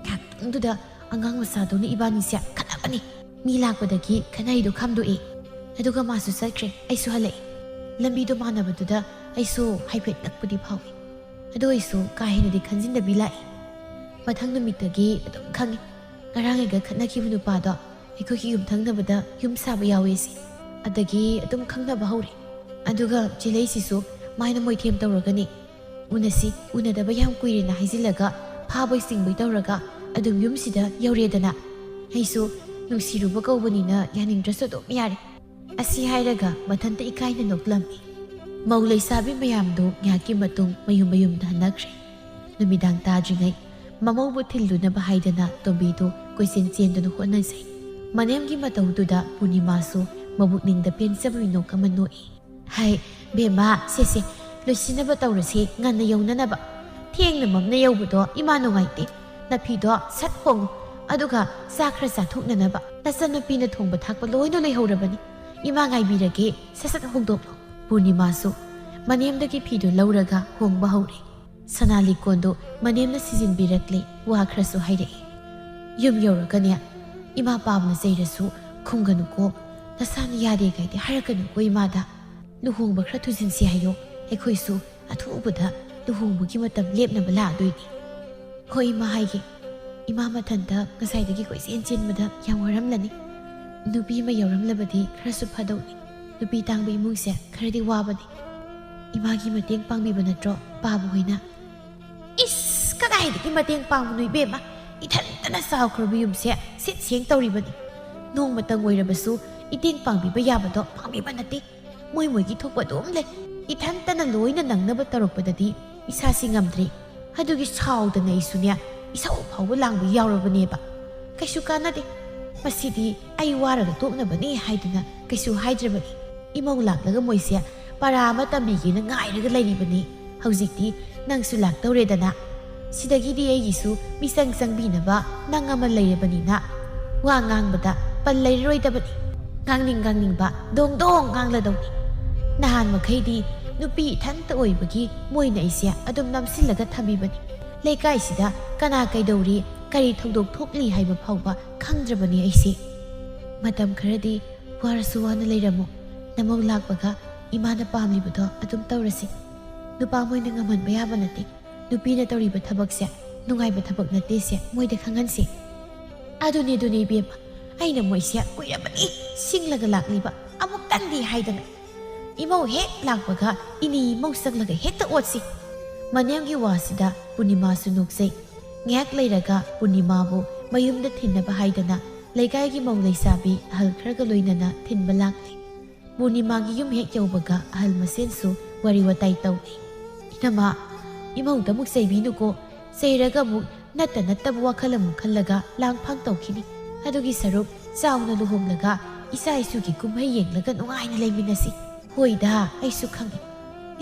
ꯉꯥꯏꯍꯥꯛꯇꯪꯗꯨꯗ ꯑꯉꯥꯡ ꯃꯆꯥꯗꯧꯅ ꯏꯕꯥꯅꯤꯁꯦ ꯈꯠꯅꯕꯅꯤ꯫ ꯃꯤ ꯂꯥꯛꯄꯗꯒꯤ ꯈꯠꯅꯩꯗꯣ ꯈꯝꯗꯣꯛꯏ꯫ ꯑꯗꯨꯒ ꯃꯥꯁꯨ ꯆꯠꯈ꯭ꯔꯦ꯫ ꯑꯩꯁꯨ ꯍꯜꯂꯛꯏ꯫ ꯂꯝꯕꯤꯗꯣ ꯃꯥꯟꯅꯕꯗꯨꯗ ꯑꯩꯁꯨ ꯍꯥꯏꯐꯦꯠ ꯉꯛꯄꯗꯤ ꯐꯥꯎꯏ꯫ ꯑꯗꯨ ꯑꯣꯏꯁꯨ ꯀꯥ ꯍꯦꯟꯅꯗꯤ ꯈꯟꯖꯤꯟꯗꯕꯤ ꯂꯥꯛꯏ꯫ ꯃꯊꯪ ꯅꯨꯃꯤꯠꯇꯒꯤ ꯑꯗꯨꯝ ꯈꯪꯉꯤ, ꯉꯔꯥꯡ ꯑꯩꯒ ꯈꯠꯅꯈꯤꯕ ꯅꯨꯄꯥꯗꯣ ꯑꯩꯈꯣꯏꯒꯤ ꯌꯨꯝꯊꯪꯅꯕꯗ ꯌꯨꯝ ꯁꯥꯕ ꯌꯥꯎꯋꯦ ꯁꯤ꯫ ꯑꯗꯒꯤ ꯑꯗꯨꯝ ꯈꯪꯅꯕ ꯍꯧꯔꯦ꯫ ꯑꯗꯨꯒ ꯆꯦꯂꯩꯁꯤꯁꯨ ꯃꯥꯏꯅ ꯃꯣꯏꯊꯦꯝ ꯇꯧꯔꯒꯅꯤ꯫ "ꯎꯅꯁꯤ, ꯎꯅꯗꯕ ꯌꯥꯝ ꯀꯨꯏꯔꯦꯅ" ꯍꯥꯏꯖꯤꯜꯂꯒ ꯐꯥꯕꯣꯏ ꯆꯤꯡꯕꯣꯏ ꯇꯧꯔꯒ ꯑꯗꯨꯝ ꯌꯨꯝꯁꯤꯗ ꯌꯧꯔꯦꯗꯅ꯫ ꯑꯩꯁꯨ ꯅꯨꯡꯁꯤꯔꯨꯕ ꯀꯧꯕꯅꯤꯅ ꯌꯥꯅꯤꯡꯗ꯭ꯔꯁꯨ ꯑꯗꯨꯝ ꯌꯥꯔꯦ꯫ ꯑꯁꯤ ꯍꯥꯏꯔꯒ ꯃꯊꯟꯇ ꯏꯀꯥꯏꯅ ꯅꯣꯛꯂꯝꯃꯤ꯫ ꯃꯧ ꯂꯩꯁꯥꯕꯤ ꯃꯌꯥꯝꯗꯨ ꯉꯥꯏꯍꯥꯛꯀꯤ ꯃꯇꯨꯡ ꯃꯌꯨꯝ ꯃꯌꯨꯝꯗ ꯍꯟꯅꯈ꯭ꯔꯦ꯫ ꯅꯨꯃꯤꯗꯥꯡ ꯇꯥꯗ꯭ꯔꯤꯉꯩ ꯃꯃꯧꯕꯨ ꯊꯤꯜꯂꯨꯅꯕ ꯍꯥꯏꯗꯅ ꯇꯣꯝꯕꯤꯗꯨ ꯀꯣꯏꯆꯦꯟ ꯆꯦꯟꯗꯨꯅ ꯍꯣꯠꯅꯖꯩ꯫ ꯃꯅꯦꯝꯒꯤ ꯃꯇꯧꯗꯨꯗ ꯄꯨꯔꯅꯤꯃꯥꯁꯨ ꯃꯕꯨꯛꯅꯤꯡꯗ ꯄꯦꯟꯖꯕ ꯃꯤꯅꯣꯛ ꯑꯃ ꯅꯣꯛꯏ꯫ "ꯍꯥꯏ, ꯕꯦꯝꯃ, ꯁꯦ ꯁꯦ, ꯂꯣꯏꯁꯤꯟꯅꯕ ꯇꯧꯔꯁꯤ, ꯉꯟꯅ ꯌꯧꯅꯅꯕ꯫ ꯊꯦꯡꯅ ꯃꯝꯅ ꯌꯧꯕꯗꯣ ꯏꯃꯥ ꯅꯨꯡꯉꯥꯏꯇꯦ꯫ ꯅꯐꯤꯗꯣ ꯁꯠ ꯍꯣꯡꯉꯨ, ꯑꯗꯨꯒ ꯆꯥꯛ ꯈꯔ ꯆꯥꯊꯣꯛꯅꯅꯕ꯫ ꯅꯆꯟꯅꯨꯄꯤꯅ ꯊꯣꯡꯕ ꯊꯥꯛꯄ ꯂꯣꯏꯅ ꯂꯣꯏꯍꯧꯔꯕꯅꯤ꯫ ꯏꯃꯥ ꯉꯥꯏꯕꯤꯔꯒꯦ, ꯁꯠ ꯁꯠ ꯍꯣꯡꯗꯣꯛꯂꯣ"꯫ ꯄꯨꯔꯅꯤꯃꯥꯁꯨ ꯃꯅꯦꯝꯗꯒꯤ ꯐꯤꯗꯨ ꯂꯧꯔꯒ ꯍꯣꯡꯕ ꯍꯧꯔꯦ꯫ ꯁꯅꯥ ꯂꯤꯛꯀꯣꯟꯗꯨ ꯃꯅꯦꯝꯅ ꯁꯤꯖꯤꯟꯕꯤꯔꯛꯂꯦ, ꯋꯥ ꯈꯔꯁꯨ ꯍꯥꯏꯔꯛꯏ꯫ "ꯌꯨꯝ ꯌꯧꯔꯒꯅꯦ, ꯏꯃꯥ ꯄꯥꯝꯅ ꯆꯩꯔꯁꯨ ꯈꯨꯝꯒꯅꯨꯀꯣ, ꯅꯁꯥꯅ ꯌꯥꯗꯦ ꯀꯥꯏꯗꯤ ꯍꯥꯏꯔꯛꯀꯅꯨꯀꯣ ꯏꯃꯥꯗ꯫ ꯂꯨꯍꯣꯡꯕ ꯈꯔ ꯊꯨꯖꯤꯟꯁꯤ ꯍꯥꯏꯌꯣ, ꯑꯩꯈꯣꯏꯁꯨ ꯑꯊꯨꯕꯗ ꯂꯨꯍꯣꯡꯕꯒꯤ ꯃꯇꯝ ꯂꯦꯞꯅꯕ ꯂꯥꯛꯑꯗꯣꯏꯅꯤ"꯫ "ꯍꯣꯏ ꯏꯃꯥ ꯍꯥꯏꯒꯦ, ꯏꯃꯥ ꯃꯊꯟꯇ ꯉꯁꯥꯏꯗꯒꯤ ꯀꯣꯏꯆꯦꯟ ꯆꯦꯟꯕꯗ ꯌꯥꯝ ꯋꯥꯔꯝꯂꯅꯤ꯫ ꯅꯨꯄꯤ ꯑꯃ ꯌꯥꯎꯔꯝꯂꯕꯗꯤ ꯈꯔꯁꯨ ꯐꯗꯧꯅꯤ꯫ ꯅꯨꯄꯤ ꯇꯥꯡꯕ ꯏꯃꯨꯡꯁꯦ ꯈꯔꯗꯤ ꯋꯥꯕꯅꯤ꯫ ꯏꯃꯥꯒꯤ ꯃꯇꯦꯡ ꯄꯥꯡꯕꯤꯕ ꯅꯠꯇ꯭ꯔꯣ ꯄꯥꯕ ꯍꯣꯏꯅ?" "ꯏꯁ, ꯀꯗꯥꯏꯗꯒꯤ ꯃꯇꯦꯡ ꯄꯥꯡꯕꯅꯣ ꯏꯕꯦꯝꯃ? ꯏꯊꯟꯇꯅ ꯆꯥꯎꯈ꯭ꯔꯕ ꯌꯨꯝꯁꯦ ꯁꯤꯠ ꯁꯦꯡ ꯇꯧꯔꯤꯕꯅꯤ꯫ ꯅꯣꯡꯃꯇꯪ ꯑꯣꯏꯔꯕꯁꯨ ꯏꯇꯦꯡ ꯄꯥꯡꯕꯤꯕ ꯌꯥꯕꯗꯣ ꯄꯥꯡꯕꯤꯕ ꯅꯠꯇꯦ꯫ ꯃꯣꯏ ꯃꯣꯏꯒꯤ ꯊꯣꯛꯄ ꯑꯗꯨꯝ ꯂꯩ꯫ ꯏꯊꯟꯇꯅ ꯂꯣꯏꯅ ꯅꯪꯅꯕ ꯇꯧꯔꯛꯄꯗꯗꯤ ꯏꯁꯥꯁꯤ ꯉꯝꯗ꯭ꯔꯦ꯫ ꯑꯗꯨꯒꯤ ꯁꯥꯎꯗꯅ ꯑꯩꯁꯨꯅꯦ, ꯏꯁꯧ ꯐꯥꯎꯕ ꯂꯥꯡꯕ ꯌꯥꯎꯔꯕꯅꯦꯕ꯫ ꯀꯩꯁꯨ ꯀꯥꯟꯅꯗꯦ꯫ ꯃꯁꯤꯗꯤ ꯑꯩ ꯋꯥꯔꯒ ꯇꯣꯛꯅꯕꯅꯤ ꯍꯥꯏꯗꯨꯅ ꯀꯩꯁꯨ ꯍꯥꯏꯗ꯭ꯔꯕꯅꯤ꯫ ꯏꯃꯧ ꯂꯥꯛꯂꯒ ꯃꯣꯏꯁꯦ ꯄꯔꯥ ꯑꯃ ꯇꯝꯕꯤꯒꯦꯅ ꯉꯥꯏꯔꯒ ꯂꯩꯔꯤꯕꯅꯤ꯫ ꯍꯧꯖꯤꯛꯇꯤ ꯅꯪꯁꯨ ꯂꯥꯛꯇꯧꯔꯦꯗꯅ꯫ ꯁꯤꯗꯒꯤꯗꯤ ꯑꯩꯒꯤꯁꯨ ꯃꯤꯆꯪ ꯆꯪꯕꯤꯅꯕ ꯅꯪ ꯑꯃ ꯂꯩꯔꯕꯅꯤꯅ ꯋꯥ ꯉꯥꯡꯕꯗ ꯄꯜ ꯂꯩꯔꯔꯣꯏꯗꯕꯅꯤ꯫ ꯉꯥꯡꯅꯤꯡ ꯉꯥꯡꯅꯤꯡꯕ ꯗꯣꯡ ꯗꯣꯡ ꯉꯥꯡꯂꯗꯧꯅꯤ꯫ ꯅꯍꯥꯟ ꯃꯈꯩꯗꯤ ꯅꯨꯄꯤ ꯏꯊꯟꯇ ꯑꯣꯏꯕꯒꯤ ꯃꯣꯏꯅ ꯑꯩꯁꯦ ꯑꯗꯨꯝ ꯅꯝꯁꯤꯜꯂꯒ ꯊꯝꯕꯤꯕꯅꯤ꯫ ꯂꯩꯀꯥꯏꯁꯤꯗ ꯀꯅꯥ ꯀꯩꯗꯧꯔꯤ, ꯀꯔꯤ ꯊꯧꯗꯣꯛ ꯊꯣꯛꯂꯤ ꯍꯥꯏꯕ ꯐꯥꯎꯕ ꯈꯪꯗ꯭ꯔꯕꯅꯤ ꯑꯩꯁꯦ꯫ "ꯃꯇꯝ ꯈꯔꯗꯤ ꯋꯥꯔꯁꯨ ꯋꯥꯅ ꯂꯩꯔꯝꯃꯨ꯫ ꯅꯃꯧ ꯂꯥꯛꯄꯒ ꯏꯃꯥꯅ ꯄꯥꯝꯂꯤꯕꯗꯣ ꯑꯗꯨꯝ ꯇꯧꯔꯁꯤ꯫ ꯅꯨꯄꯥ ꯃꯣꯏꯅ ꯉꯝꯍꯟꯕ ꯌꯥꯕ ꯅꯠꯇꯦ꯫ ꯅꯨꯄꯤꯅ ꯇꯧꯔꯤꯕ ꯊꯕꯛꯁꯦ ꯅꯨꯡꯉꯥꯏꯕ ꯊꯕꯛ ꯅꯠꯇꯦꯁꯦ ꯃꯣꯏꯗ ꯈꯪꯍꯟꯁꯤ꯫" "ꯑꯗꯨꯅꯦ, ꯑꯗꯨꯅꯦ ꯏꯕꯦꯝꯃ, ꯑꯩꯅ ꯃꯣꯏꯁꯦ ꯀꯨꯏꯔꯕꯅꯤ ꯁꯤꯡꯂꯒ ꯂꯥꯛꯂꯤꯕ, ꯑꯃꯨꯛꯇꯪꯗꯤ ꯍꯥꯏꯗꯅ꯫" ꯏꯃꯧ ꯍꯦꯛ ꯂꯥꯛꯄꯒ ꯏꯅꯦ ꯏꯃꯧ ꯆꯪꯂꯒ ꯍꯦꯛꯇ ꯑꯣꯠꯁꯤ꯫ ꯃꯅꯦꯝꯒꯤ ꯋꯥꯁꯤꯗ ꯄꯨꯔꯅꯤꯃꯥꯁꯨ ꯅꯣꯛꯆꯩ꯫ ꯉꯥꯏꯍꯥꯛ ꯂꯩꯔꯒ ꯄꯨꯔꯅꯤꯃꯥꯕꯨ ꯃꯌꯨꯝꯗ ꯊꯤꯟꯅꯕ ꯍꯥꯏꯗꯅ ꯂꯩꯀꯥꯏꯒꯤ ꯃꯧ ꯂꯩꯁꯥꯕꯤ ꯑꯍꯜ ꯈꯔꯒ ꯂꯣꯏꯅꯅ ꯊꯤꯟꯕ ꯂꯥꯛꯂꯤ꯫ ꯄꯨꯔꯅꯤꯃꯥꯒꯤ ꯌꯨꯝ ꯍꯦꯛ ꯌꯧꯕꯒ ꯑꯍꯜ ꯃꯁꯦꯟꯁꯨ ꯋꯥꯔꯤ ꯋꯥꯇꯥꯏ ꯇꯧꯏ꯫ "ꯏꯅꯝꯃ, ꯏꯃꯧꯗ ꯑꯃꯨꯛ ꯆꯩꯕꯤꯅꯨꯀꯣ꯫ ꯆꯩꯔꯒ ꯑꯃꯨꯛ ꯅꯠꯇ ꯅꯠꯇꯕ ꯋꯥꯈꯜ ꯑꯃꯨꯛ ꯈꯜꯂꯒ ꯂꯥꯡꯐꯥꯡ ꯇꯧꯈꯤꯅꯤ꯫ ꯑꯗꯨꯒꯤ ꯁꯔꯨꯛ ꯆꯥꯎꯅ ꯂꯨꯍꯣꯡꯂꯒ ꯏꯆꯥ ꯏꯁꯨꯒꯤ ꯀꯨꯝꯍꯩ ꯌꯦꯡꯂꯒ ꯅꯨꯡꯉꯥꯏꯅ ꯂꯩꯃꯤꯟꯅꯁꯤ꯫" "ꯍꯣꯏꯗ, ꯑꯩꯁꯨ ꯈꯪꯉꯤ꯫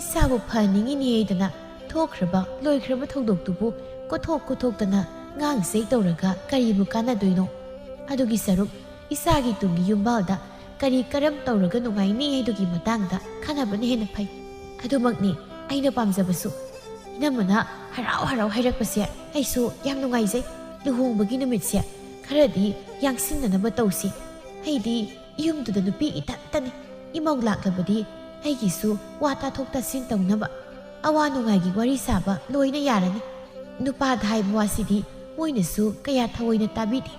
ꯏꯆꯥꯕꯨ ꯐꯍꯟꯅꯤꯡꯉꯤꯅꯦ ꯍꯥꯏꯗꯅ ꯊꯣꯛꯈ꯭ꯔꯕ ꯂꯣꯏꯈ꯭ꯔꯕ ꯊꯧꯗꯣꯛꯇꯨꯕꯨ ꯀꯣꯊꯣꯛ ꯀꯣꯊꯣꯛꯇꯅ ꯉꯥꯡ ꯆꯩ ꯇꯧꯔꯒ ꯀꯔꯤꯕꯨ ꯀꯥꯟꯅꯗꯣꯏꯅꯣ? ꯑꯗꯨꯒꯤ ꯁꯔꯨꯛ ꯏꯆꯥꯒꯤ ꯇꯨꯡꯒꯤ ꯌꯨꯝꯕꯥꯜꯗ ꯀꯔꯤ ꯀꯔꯝ ꯇꯧꯔꯒ ꯅꯨꯡꯉꯥꯏꯅꯤ ꯍꯥꯏꯗꯨꯒꯤ ꯃꯇꯥꯡꯗ ꯈꯟꯅꯕꯅ ꯍꯦꯟꯅ ꯐꯩ꯫ ꯑꯗꯨꯃꯛꯅꯤ ꯑꯩꯅ ꯄꯥꯝꯖꯕꯁꯨ꯫" ꯏꯅꯝꯃꯅ ꯍꯔꯥꯎ ꯍꯔꯥꯎ ꯍꯥꯏꯔꯛꯄꯁꯦ ꯑꯩꯁꯨ ꯌꯥꯝ ꯅꯨꯡꯉꯥꯏꯖꯩ꯫ ꯂꯨꯍꯣꯡꯕꯒꯤ ꯅꯨꯃꯤꯠꯁꯦ ꯈꯔꯗꯤ ꯌꯥꯡꯁꯤꯟꯅꯅꯕ ꯇꯧꯁꯤ꯫ ꯑꯩꯗꯤ ꯌꯨꯝꯗꯨꯗ ꯅꯨꯄꯤ ꯏꯊꯟꯇꯅꯤ꯫ ꯏꯃꯧ ꯂꯥꯛꯂꯕꯗꯤ ꯑꯩꯒꯤꯁꯨ ꯋꯥ ꯇꯥꯊꯣꯛ ꯇꯥꯁꯤꯟ ꯇꯧꯅꯕ, ꯑꯋꯥ ꯅꯨꯡꯉꯥꯏꯒꯤ ꯋꯥꯔꯤ ꯁꯥꯕ ꯂꯣꯏꯅ ꯌꯥꯔꯅꯤ꯫ ꯅꯨꯄꯥꯗ ꯍꯥꯏꯕ ꯋꯥꯁꯤꯗꯤ ꯃꯣꯏꯅꯁꯨ ꯀꯌꯥ ꯊꯑꯣꯏꯅ ꯇꯥꯕꯤꯗꯦ꯫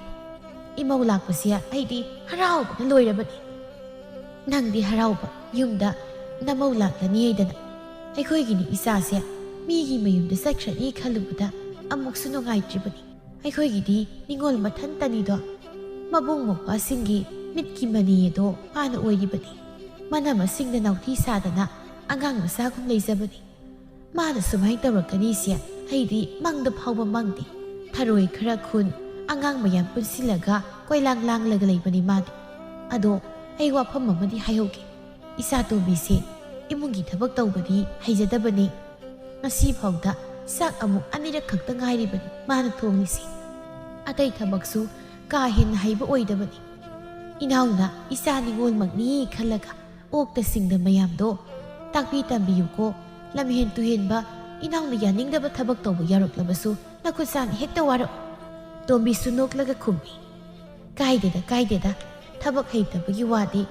ꯏꯃꯧ ꯂꯥꯛꯄꯁꯦ ꯑꯩꯗꯤ ꯍꯔꯥꯎꯕꯅ ꯂꯣꯏꯔꯕꯅꯤ꯫ ꯅꯪꯗꯤ ꯍꯔꯥꯎꯕ ꯌꯨꯝꯗ ꯅꯃꯧ ꯂꯥꯛꯂꯅꯤ ꯍꯥꯏꯗꯅ꯫ ꯑꯩꯈꯣꯏꯒꯤꯅꯤ ꯏꯆꯥꯁꯦ ꯃꯤꯒꯤ ꯃꯌꯨꯝꯗ ꯆꯠꯈ꯭ꯔꯅꯤ ꯈꯜꯂꯨꯕꯗ ꯑꯃꯨꯛꯁꯨ ꯅꯨꯡꯉꯥꯏꯇ꯭ꯔꯤꯕꯅꯤ꯫ ꯑꯩꯈꯣꯏꯒꯤꯗꯤ ꯅꯤꯉꯣꯜ ꯃꯊꯟꯇꯅꯤꯗꯣ꯫ ꯃꯕꯨꯡ ꯃꯧꯄ꯭ꯋꯥꯁꯤꯡꯒꯤ ꯃꯤꯠꯀꯤ ꯃꯅꯤ ꯑꯗꯣ ꯃꯥꯅ ꯑꯣꯏꯔꯤꯕꯅꯤ꯫ ꯃꯅꯝ ꯃꯁꯤꯡꯗ ꯅꯥꯎꯊꯤ ꯁꯥꯗꯅ ꯑꯉꯥꯡ ꯃꯆꯥꯒꯨꯝ ꯂꯩꯖꯕꯅꯤ꯫ ꯃꯥꯅ ꯁꯨꯃꯥꯏꯅ ꯇꯧꯔꯛꯀꯅꯤꯁꯦ ꯑꯩꯗꯤ ꯃꯪꯗ ꯐꯥꯎꯕ ꯃꯪꯗꯦ꯫ ꯊꯔꯣꯏ ꯈꯔ ꯈꯨꯟ, ꯑꯉꯥꯡ ꯃꯌꯥꯝ ꯄꯨꯟꯁꯤꯜꯂꯒ ꯀꯣꯏꯂꯥꯡ ꯂꯥꯡꯂꯒ ꯂꯩꯕꯅꯤ ꯃꯥꯗꯤ꯫ ꯑꯗꯣ ꯑꯩ ꯋꯥꯐꯝ ꯑꯃꯗꯤ ꯍꯥꯏꯍꯧꯒꯦ꯫ ꯏꯆꯥ ꯇꯣꯝꯕꯤꯁꯦ ꯏꯃꯨꯡꯒꯤ ꯊꯕꯛ ꯇꯧꯕꯗꯤ ꯍꯩꯖꯗꯕꯅꯤ꯫ ꯉꯁꯤ ꯐꯥꯎꯗ ꯆꯥꯛ ꯑꯃꯨꯛ ꯑꯅꯤꯔꯛ ꯈꯛꯇ ꯉꯥꯏꯔꯤꯕꯅꯤ ꯃꯥꯅ ꯊꯣꯡꯂꯤꯁꯤ꯫ ꯑꯇꯩ ꯊꯕꯛꯁꯨ ꯀꯥ ꯍꯦꯟꯅ ꯍꯩꯕ ꯑꯣꯏꯗꯕꯅꯤ꯫ ꯏꯅꯥꯎꯅ ꯏꯆꯥ ꯅꯤꯉꯣꯜꯃꯛꯅꯤ ꯈꯜꯂꯒ ꯑꯣꯛꯇ ꯁꯤꯡꯗ ꯃꯌꯥꯝꯗꯣ ꯇꯥꯛꯄꯤ ꯇꯝꯕꯤꯌꯨꯀꯣ꯫ ꯂꯝꯍꯦꯟ ꯇꯨꯍꯦꯟꯕ ꯏꯅꯥꯎꯅ ꯌꯥꯅꯤꯡꯗꯕ ꯊꯕꯛ ꯇꯧꯕ ꯌꯥꯎꯔꯛꯂꯕꯁꯨ ꯅꯈꯨꯠ ꯁꯥꯅ ꯍꯦꯛꯇ ꯋꯥꯔꯛꯎ꯫ ꯇꯣꯝꯕꯤꯁꯨ ꯅꯣꯛꯂꯒ ꯈꯨꯝꯃꯤ, "ꯀꯥꯏꯗꯦꯗ, ꯀꯥꯏꯗꯦꯗ꯫ ꯊꯕꯛ ꯍꯩꯇꯕꯒꯤ ꯋꯥꯗꯤ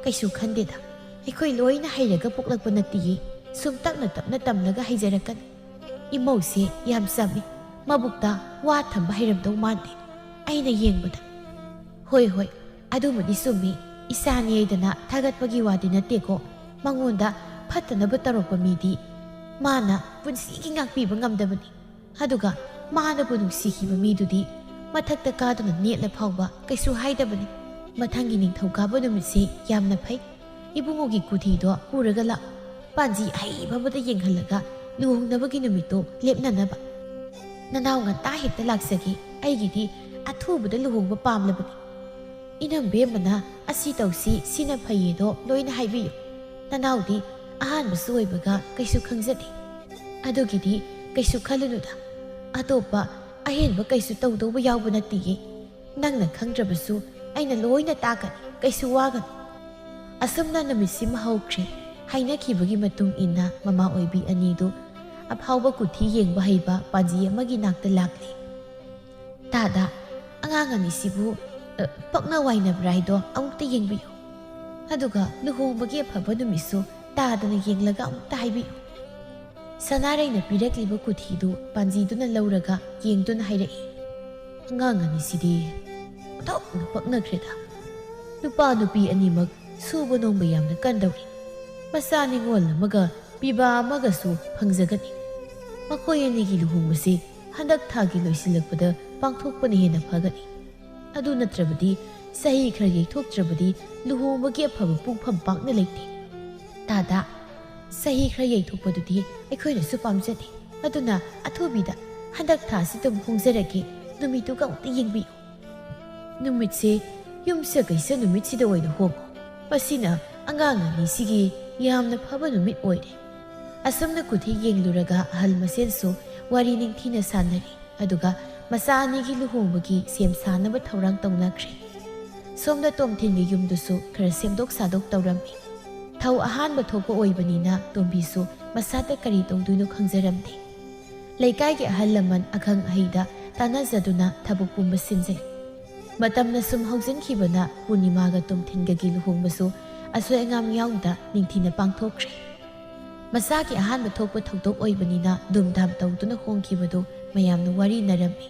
ꯀꯩꯁꯨ ꯈꯟꯗꯦꯗ꯫ ꯑꯩꯈꯣꯏ ꯂꯣꯏꯅ ꯍꯩꯔꯒ ꯄꯣꯛꯂꯛꯄ ꯅꯠꯇꯤꯌꯦ, ꯁꯨꯝ ꯇꯞꯅ ꯇꯞꯅ ꯇꯝꯂꯒ ꯍꯩꯖꯔꯛꯀꯅꯤ꯫ ꯏꯃꯧꯁꯦ ꯌꯥꯝ ꯆꯝꯃꯤ, ꯃꯕꯨꯛꯇ ꯋꯥ ꯊꯝꯕ ꯍꯩꯔꯝꯗꯧ ꯃꯥꯟꯗꯦ ꯑꯩꯅ ꯌꯦꯡꯕꯗ꯫ ꯍꯣꯏ ꯍꯣꯏ, ꯑꯗꯨꯃꯗꯤ ꯆꯨꯝꯃꯤ꯫ ꯏꯆꯥꯅꯤ ꯍꯥꯏꯗꯅ ꯊꯥꯒꯠꯄꯒꯤ ꯋꯥꯗꯤ ꯅꯠꯇꯦꯀꯣ꯫ ꯃꯉꯣꯟꯗ ꯐꯠꯇꯅꯕ ꯇꯧꯔꯛꯄ ꯃꯤꯗꯤ ꯃꯥꯅ ꯄꯨꯟꯁꯤꯒꯤ ꯉꯥꯛꯄꯤꯕ ꯉꯝꯗꯕꯅꯤ꯫ ꯑꯗꯨꯒ ꯃꯥꯅꯕꯨ ꯅꯨꯡꯁꯤꯈꯤꯕ ꯃꯤꯗꯨꯗꯤ ꯃꯊꯛꯇ ꯀꯥꯗꯨꯅ ꯅꯦꯠꯂ ꯐꯥꯎꯕ ꯀꯩꯁꯨ ꯍꯥꯏꯗꯕꯅꯤ꯫ ꯃꯊꯪꯒꯤ ꯅꯤꯡꯊꯧꯀꯥꯕ ꯅꯨꯃꯤꯠꯁꯤ ꯌꯥꯝꯅ ꯐꯩ꯫ ꯏꯕꯨꯡꯉꯣꯒꯤ ꯀꯨꯊꯤꯗꯣ ꯄꯨꯔꯒ ꯂꯥꯛꯎ꯫ ꯄꯥꯟꯖꯤ ꯑꯍꯩꯕ ꯑꯃꯗ ꯌꯦꯡꯍꯜꯂꯒ ꯂꯨꯍꯣꯡꯅꯕꯒꯤ ꯅꯨꯃꯤꯠꯇꯣ ꯂꯦꯞꯅꯅꯕ꯫ ꯅꯅꯥꯎ ꯉꯟꯇꯥ ꯍꯦꯛꯇ ꯂꯥꯛꯆꯒꯦ꯫ ꯑꯩꯒꯤꯗꯤ ꯑꯊꯨꯕꯗ ꯂꯨꯍꯣꯡꯕ ꯄꯥꯝꯂꯕꯅꯤ꯫ ꯏꯅꯝꯕꯦꯝꯃꯅ "ꯑꯁꯤ ꯇꯧꯁꯤ, ꯁꯤꯅ ꯐꯩꯌꯦꯗꯣ" ꯂꯣꯏꯅ ꯍꯥꯏꯕꯤꯌꯨ꯫ ꯅꯅꯥꯎꯗꯤ ꯑꯍꯥꯟꯕꯁꯨ ꯑꯣꯏꯕꯒ ꯀꯩꯁꯨ ꯈꯪꯖꯗꯦ꯫ ꯑꯗꯨꯒꯤꯗꯤ ꯀꯩꯁꯨ ꯈꯜꯂꯨꯅꯨꯗ꯫ ꯑꯇꯣꯞꯄ ꯑꯍꯦꯟꯕ ꯀꯩꯁꯨ ꯇꯧꯗꯧꯕ ꯌꯥꯎꯕ ꯅꯠꯇꯤꯌꯦ꯫ ꯅꯪꯅ ꯈꯪꯗ꯭ꯔꯕꯁꯨ ꯑꯩꯅ ꯂꯣꯏꯅ ꯇꯥꯛꯀꯅꯤ, ꯀꯩꯁꯨ ꯋꯥꯒꯅꯨ꯫ ꯑꯁꯨꯝꯅ ꯅꯨꯃꯤꯠꯁꯤꯃ ꯍꯧꯈ꯭ꯔꯦ꯫ ꯍꯥꯏꯅꯈꯤꯕꯒꯤ ꯃꯇꯨꯡ ꯏꯟꯅ ꯃꯃꯥ ꯑꯣꯏꯕꯤ ꯑꯅꯤꯗꯨ ꯑꯐꯥꯎꯕ ꯀꯨꯊꯤ ꯌꯦꯡꯕ ꯍꯩꯕ ꯄꯥꯟꯖꯤ ꯑꯃꯒꯤ ꯅꯥꯛꯇ ꯂꯥꯛꯂꯦ꯫ "ꯇꯥꯗ, ꯑꯉꯥꯡ ꯑꯅꯤꯁꯤꯕꯨ, ꯑ, ꯄꯛꯅ ꯋꯥꯏꯅꯕ꯭ꯔꯥ ꯍꯥꯏꯗꯣ ꯑꯃꯨꯛꯇ ꯌꯦꯡꯕꯤꯌꯨ꯫ ꯑꯗꯨꯒ ꯂꯨꯍꯣꯡꯕꯒꯤ ꯑꯐꯕ ꯅꯨꯃꯤꯠꯁꯨ ꯇꯥꯗꯅ ꯌꯦꯡꯂꯒ ꯑꯃꯨꯛꯇ ꯍꯥꯏꯕꯤꯌꯨ꯫" ꯁꯅꯥꯔꯩꯅ ꯄꯤꯔꯛꯂꯤꯕ ꯀꯨꯊꯤꯗꯨ ꯄꯥꯟꯖꯤꯗꯨꯅ ꯂꯧꯔꯒ ꯌꯦꯡꯗꯨꯅ ꯍꯥꯏꯔꯛꯏ, "ꯑꯉꯥꯡ ꯑꯅꯤꯁꯤꯗꯤ ꯑꯣꯟꯊꯣꯛꯅ ꯄꯛꯅꯈ꯭ꯔꯦꯗ꯫ ꯅꯨꯄꯥ ꯅꯨꯄꯤ ꯑꯅꯤꯃꯛ ꯁꯨꯕ ꯅꯣꯝꯕ ꯌꯥꯝꯅ ꯀꯟꯗꯧꯔꯤ꯫ ꯃꯆꯥ ꯅꯤꯉꯣꯜ ꯑꯃꯒ ꯄꯤꯕꯥ ꯑꯃꯒꯁꯨ ꯐꯪꯖꯒꯅꯤ꯫ ꯃꯈꯣꯏ ꯑꯅꯤꯒꯤ ꯂꯨꯍꯣꯡꯕꯁꯤ ꯍꯟꯗꯛ ꯊꯥꯒꯤ ꯂꯣꯏꯁꯤꯜꯂꯛꯄꯗ ꯄꯥꯡꯊꯣꯛꯄꯅ ꯍꯦꯟꯅ ꯐꯒꯅꯤ꯫ ꯑꯗꯨ ꯅꯠꯇ꯭ꯔꯕꯗꯤ, ꯆꯍꯤ ꯈꯔ ꯌꯩꯊꯣꯛꯇ꯭ꯔꯕꯗꯤ ꯂꯨꯍꯣꯡꯕꯒꯤ ꯑꯐꯕ ꯄꯨꯡꯐꯝ ꯄꯥꯛꯅ ꯂꯩꯇꯦ꯫ ꯇꯥꯗ, ꯆꯍꯤ ꯈꯔ ꯌꯩꯊꯣꯛꯄꯗꯨꯗꯤ ꯑꯩꯈꯣꯏꯅꯁꯨ ꯄꯥꯝꯖꯗꯦ꯫ ꯑꯗꯨꯅ ꯑꯊꯨꯕꯤꯗ ꯍꯟꯗꯛ ꯊꯥꯁꯤ ꯑꯗꯨꯝ ꯍꯣꯡꯖꯔꯒꯦ꯫ ꯅꯨꯃꯤꯠꯇꯨꯒ ꯑꯃꯨꯛꯇ ꯌꯦꯡꯕꯤꯌꯨ꯫" ꯅꯨꯃꯤꯠꯁꯦ ꯌꯨꯝꯁꯀꯩꯁ ꯅꯨꯃꯤꯠꯁꯤꯗ ꯑꯣꯏꯅ ꯍꯣꯡꯉꯨ꯫ ꯃꯁꯤꯅ ꯑꯉꯥꯡ ꯑꯅꯤꯁꯤꯒꯤ ꯌꯥꯝꯅ ꯐꯕ ꯅꯨꯃꯤꯠ ꯑꯣꯏꯔꯦ꯫ ꯑꯁꯨꯝꯅ ꯀꯨꯊꯤ ꯌꯦꯡꯂꯨꯔꯒ ꯑꯍꯜ ꯃꯁꯦꯟꯁꯨ ꯋꯥꯔꯤ ꯅꯤꯡꯊꯤꯅ ꯁꯥꯟꯅꯔꯤ꯫ ꯑꯗꯨꯒ ꯃꯆꯥ ꯑꯅꯤꯒꯤ ꯂꯨꯍꯣꯡꯕꯒꯤ ꯁꯦꯝ ꯁꯥꯅꯕ ꯊꯧꯔꯥꯡ ꯇꯧꯅꯈ꯭ꯔꯦ꯫ ꯁꯣꯝꯗ ꯇꯣꯝꯊꯤꯟꯒꯤ ꯌꯨꯝꯗꯨꯁꯨ ꯈꯔ ꯁꯦꯝꯗꯣꯛ ꯁꯥꯗꯣꯛ ꯇꯧꯔꯝꯃꯤ꯫ ꯊꯧ ꯑꯍꯥꯟꯕ ꯊꯣꯛꯄ ꯑꯣꯏꯕꯅꯤꯅ ꯇꯣꯝꯕꯤꯁꯨ ꯃꯁꯥꯗ ꯀꯔꯤ ꯇꯧꯗꯣꯏꯅꯣ ꯈꯪꯖꯔꯝꯗꯦ꯫ ꯂꯩꯀꯥꯏꯒꯤ ꯑꯍꯜ ꯂꯃꯟ ꯑꯈꯪ ꯑꯍꯩꯗ ꯇꯥꯟꯅꯖꯗꯨꯅ ꯊꯕꯛ ꯄꯨꯝꯕ ꯁꯤꯟꯖꯩ꯫ ꯃꯇꯝꯅ ꯁꯨꯝ ꯍꯧꯖꯤꯟꯈꯤꯕꯅ ꯄꯨꯔꯅꯤꯃꯥꯒ ꯇꯣꯝꯊꯤꯟꯒꯒꯤ ꯂꯨꯍꯣꯡꯕꯁꯨ ꯑꯁꯣꯏ ꯑꯉꯥꯝ ꯌꯥꯎꯗ ꯅꯤꯡꯊꯤꯅ ꯄꯥꯡꯊꯣꯛꯈ꯭ꯔꯦ꯫ ꯃꯆꯥꯒꯤ ꯑꯍꯥꯟꯕ ꯊꯣꯛꯄ ꯊꯧꯗꯣꯛ ꯑꯣꯏꯕꯅꯤꯅ ꯗꯨꯝꯗꯥꯝ ꯇꯧꯗꯨꯅ ꯍꯣꯡꯈꯤꯕꯗꯨ ꯃꯌꯥꯝꯅ ꯋꯥꯔꯤꯅꯔꯝꯃꯤ꯫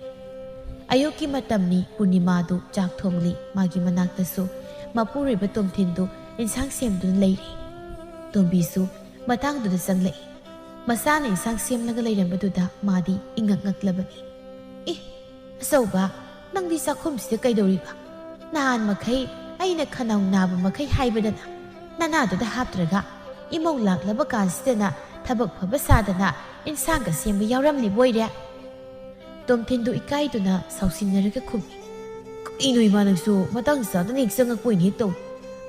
ꯑꯌꯨꯛꯀꯤ ꯃꯇꯝꯅꯤ, ꯄꯨꯔꯅꯤꯃꯥꯗꯨ ꯆꯥꯛ ꯊꯣꯡꯂꯤ꯫ ꯃꯥꯒꯤ ꯃꯅꯥꯛꯇꯁꯨ ꯃꯄꯨꯔꯣꯏꯕ ꯇꯣꯝꯊꯤꯟꯗꯨ ꯏꯟꯁꯥꯡ ꯁꯦꯝꯗꯨꯅ ꯂꯩꯔꯤ꯫ ꯇꯣꯝꯕꯤꯁꯨ ꯃꯇꯥꯡꯗꯨꯗ ꯆꯪꯂꯛꯏ꯫ ꯃꯆꯥꯅ ꯏꯟꯁꯥꯡ ꯁꯦꯝꯂꯒ ꯂꯩꯔꯝꯕꯗꯨꯗ ꯃꯥꯗꯤ ꯏꯉꯛ ꯉꯛꯂꯕꯅꯤ꯫ "ꯑꯦ, ꯑꯆꯧꯕ, ꯅꯪꯗꯤ ꯆꯥꯛꯈꯨꯝꯁꯤꯗ ꯀꯩꯗꯧꯔꯤꯕ? ꯅꯍꯥꯟ ꯃꯈꯩ ꯑꯩꯅ ꯈꯅꯥꯎ ꯅꯥꯕ ꯃꯈꯩ ꯍꯥꯏꯕꯗꯅ ꯅꯅꯥꯗꯨꯗ ꯍꯥꯞꯇ꯭ꯔꯒ ꯏꯃꯧ ꯂꯥꯛꯂꯕ ꯀꯥꯟꯁꯤꯗꯅ ꯊꯕꯛ ꯐꯕ ꯁꯥꯗꯅ ꯏꯟꯁꯥꯡꯒ ꯁꯦꯝꯕ ꯌꯥꯎꯔꯝꯂꯤꯕ ꯑꯣꯏꯔꯦ?" ꯇꯣꯝꯊꯤꯟꯗꯨ ꯏꯀꯥꯏꯗꯨꯅ ꯁꯥꯎꯁꯤꯟꯅꯔꯒ ꯈꯨꯝꯃꯤ꯫ "ꯀꯩꯅꯣ ꯏꯃꯥ, ꯅꯪꯁꯨ ꯃꯇꯥꯡ ꯆꯥꯗꯅ ꯍꯦꯛ ꯆꯪꯉꯛꯄ ꯑꯣꯏꯅ ꯍꯦꯛ ꯇꯧ꯫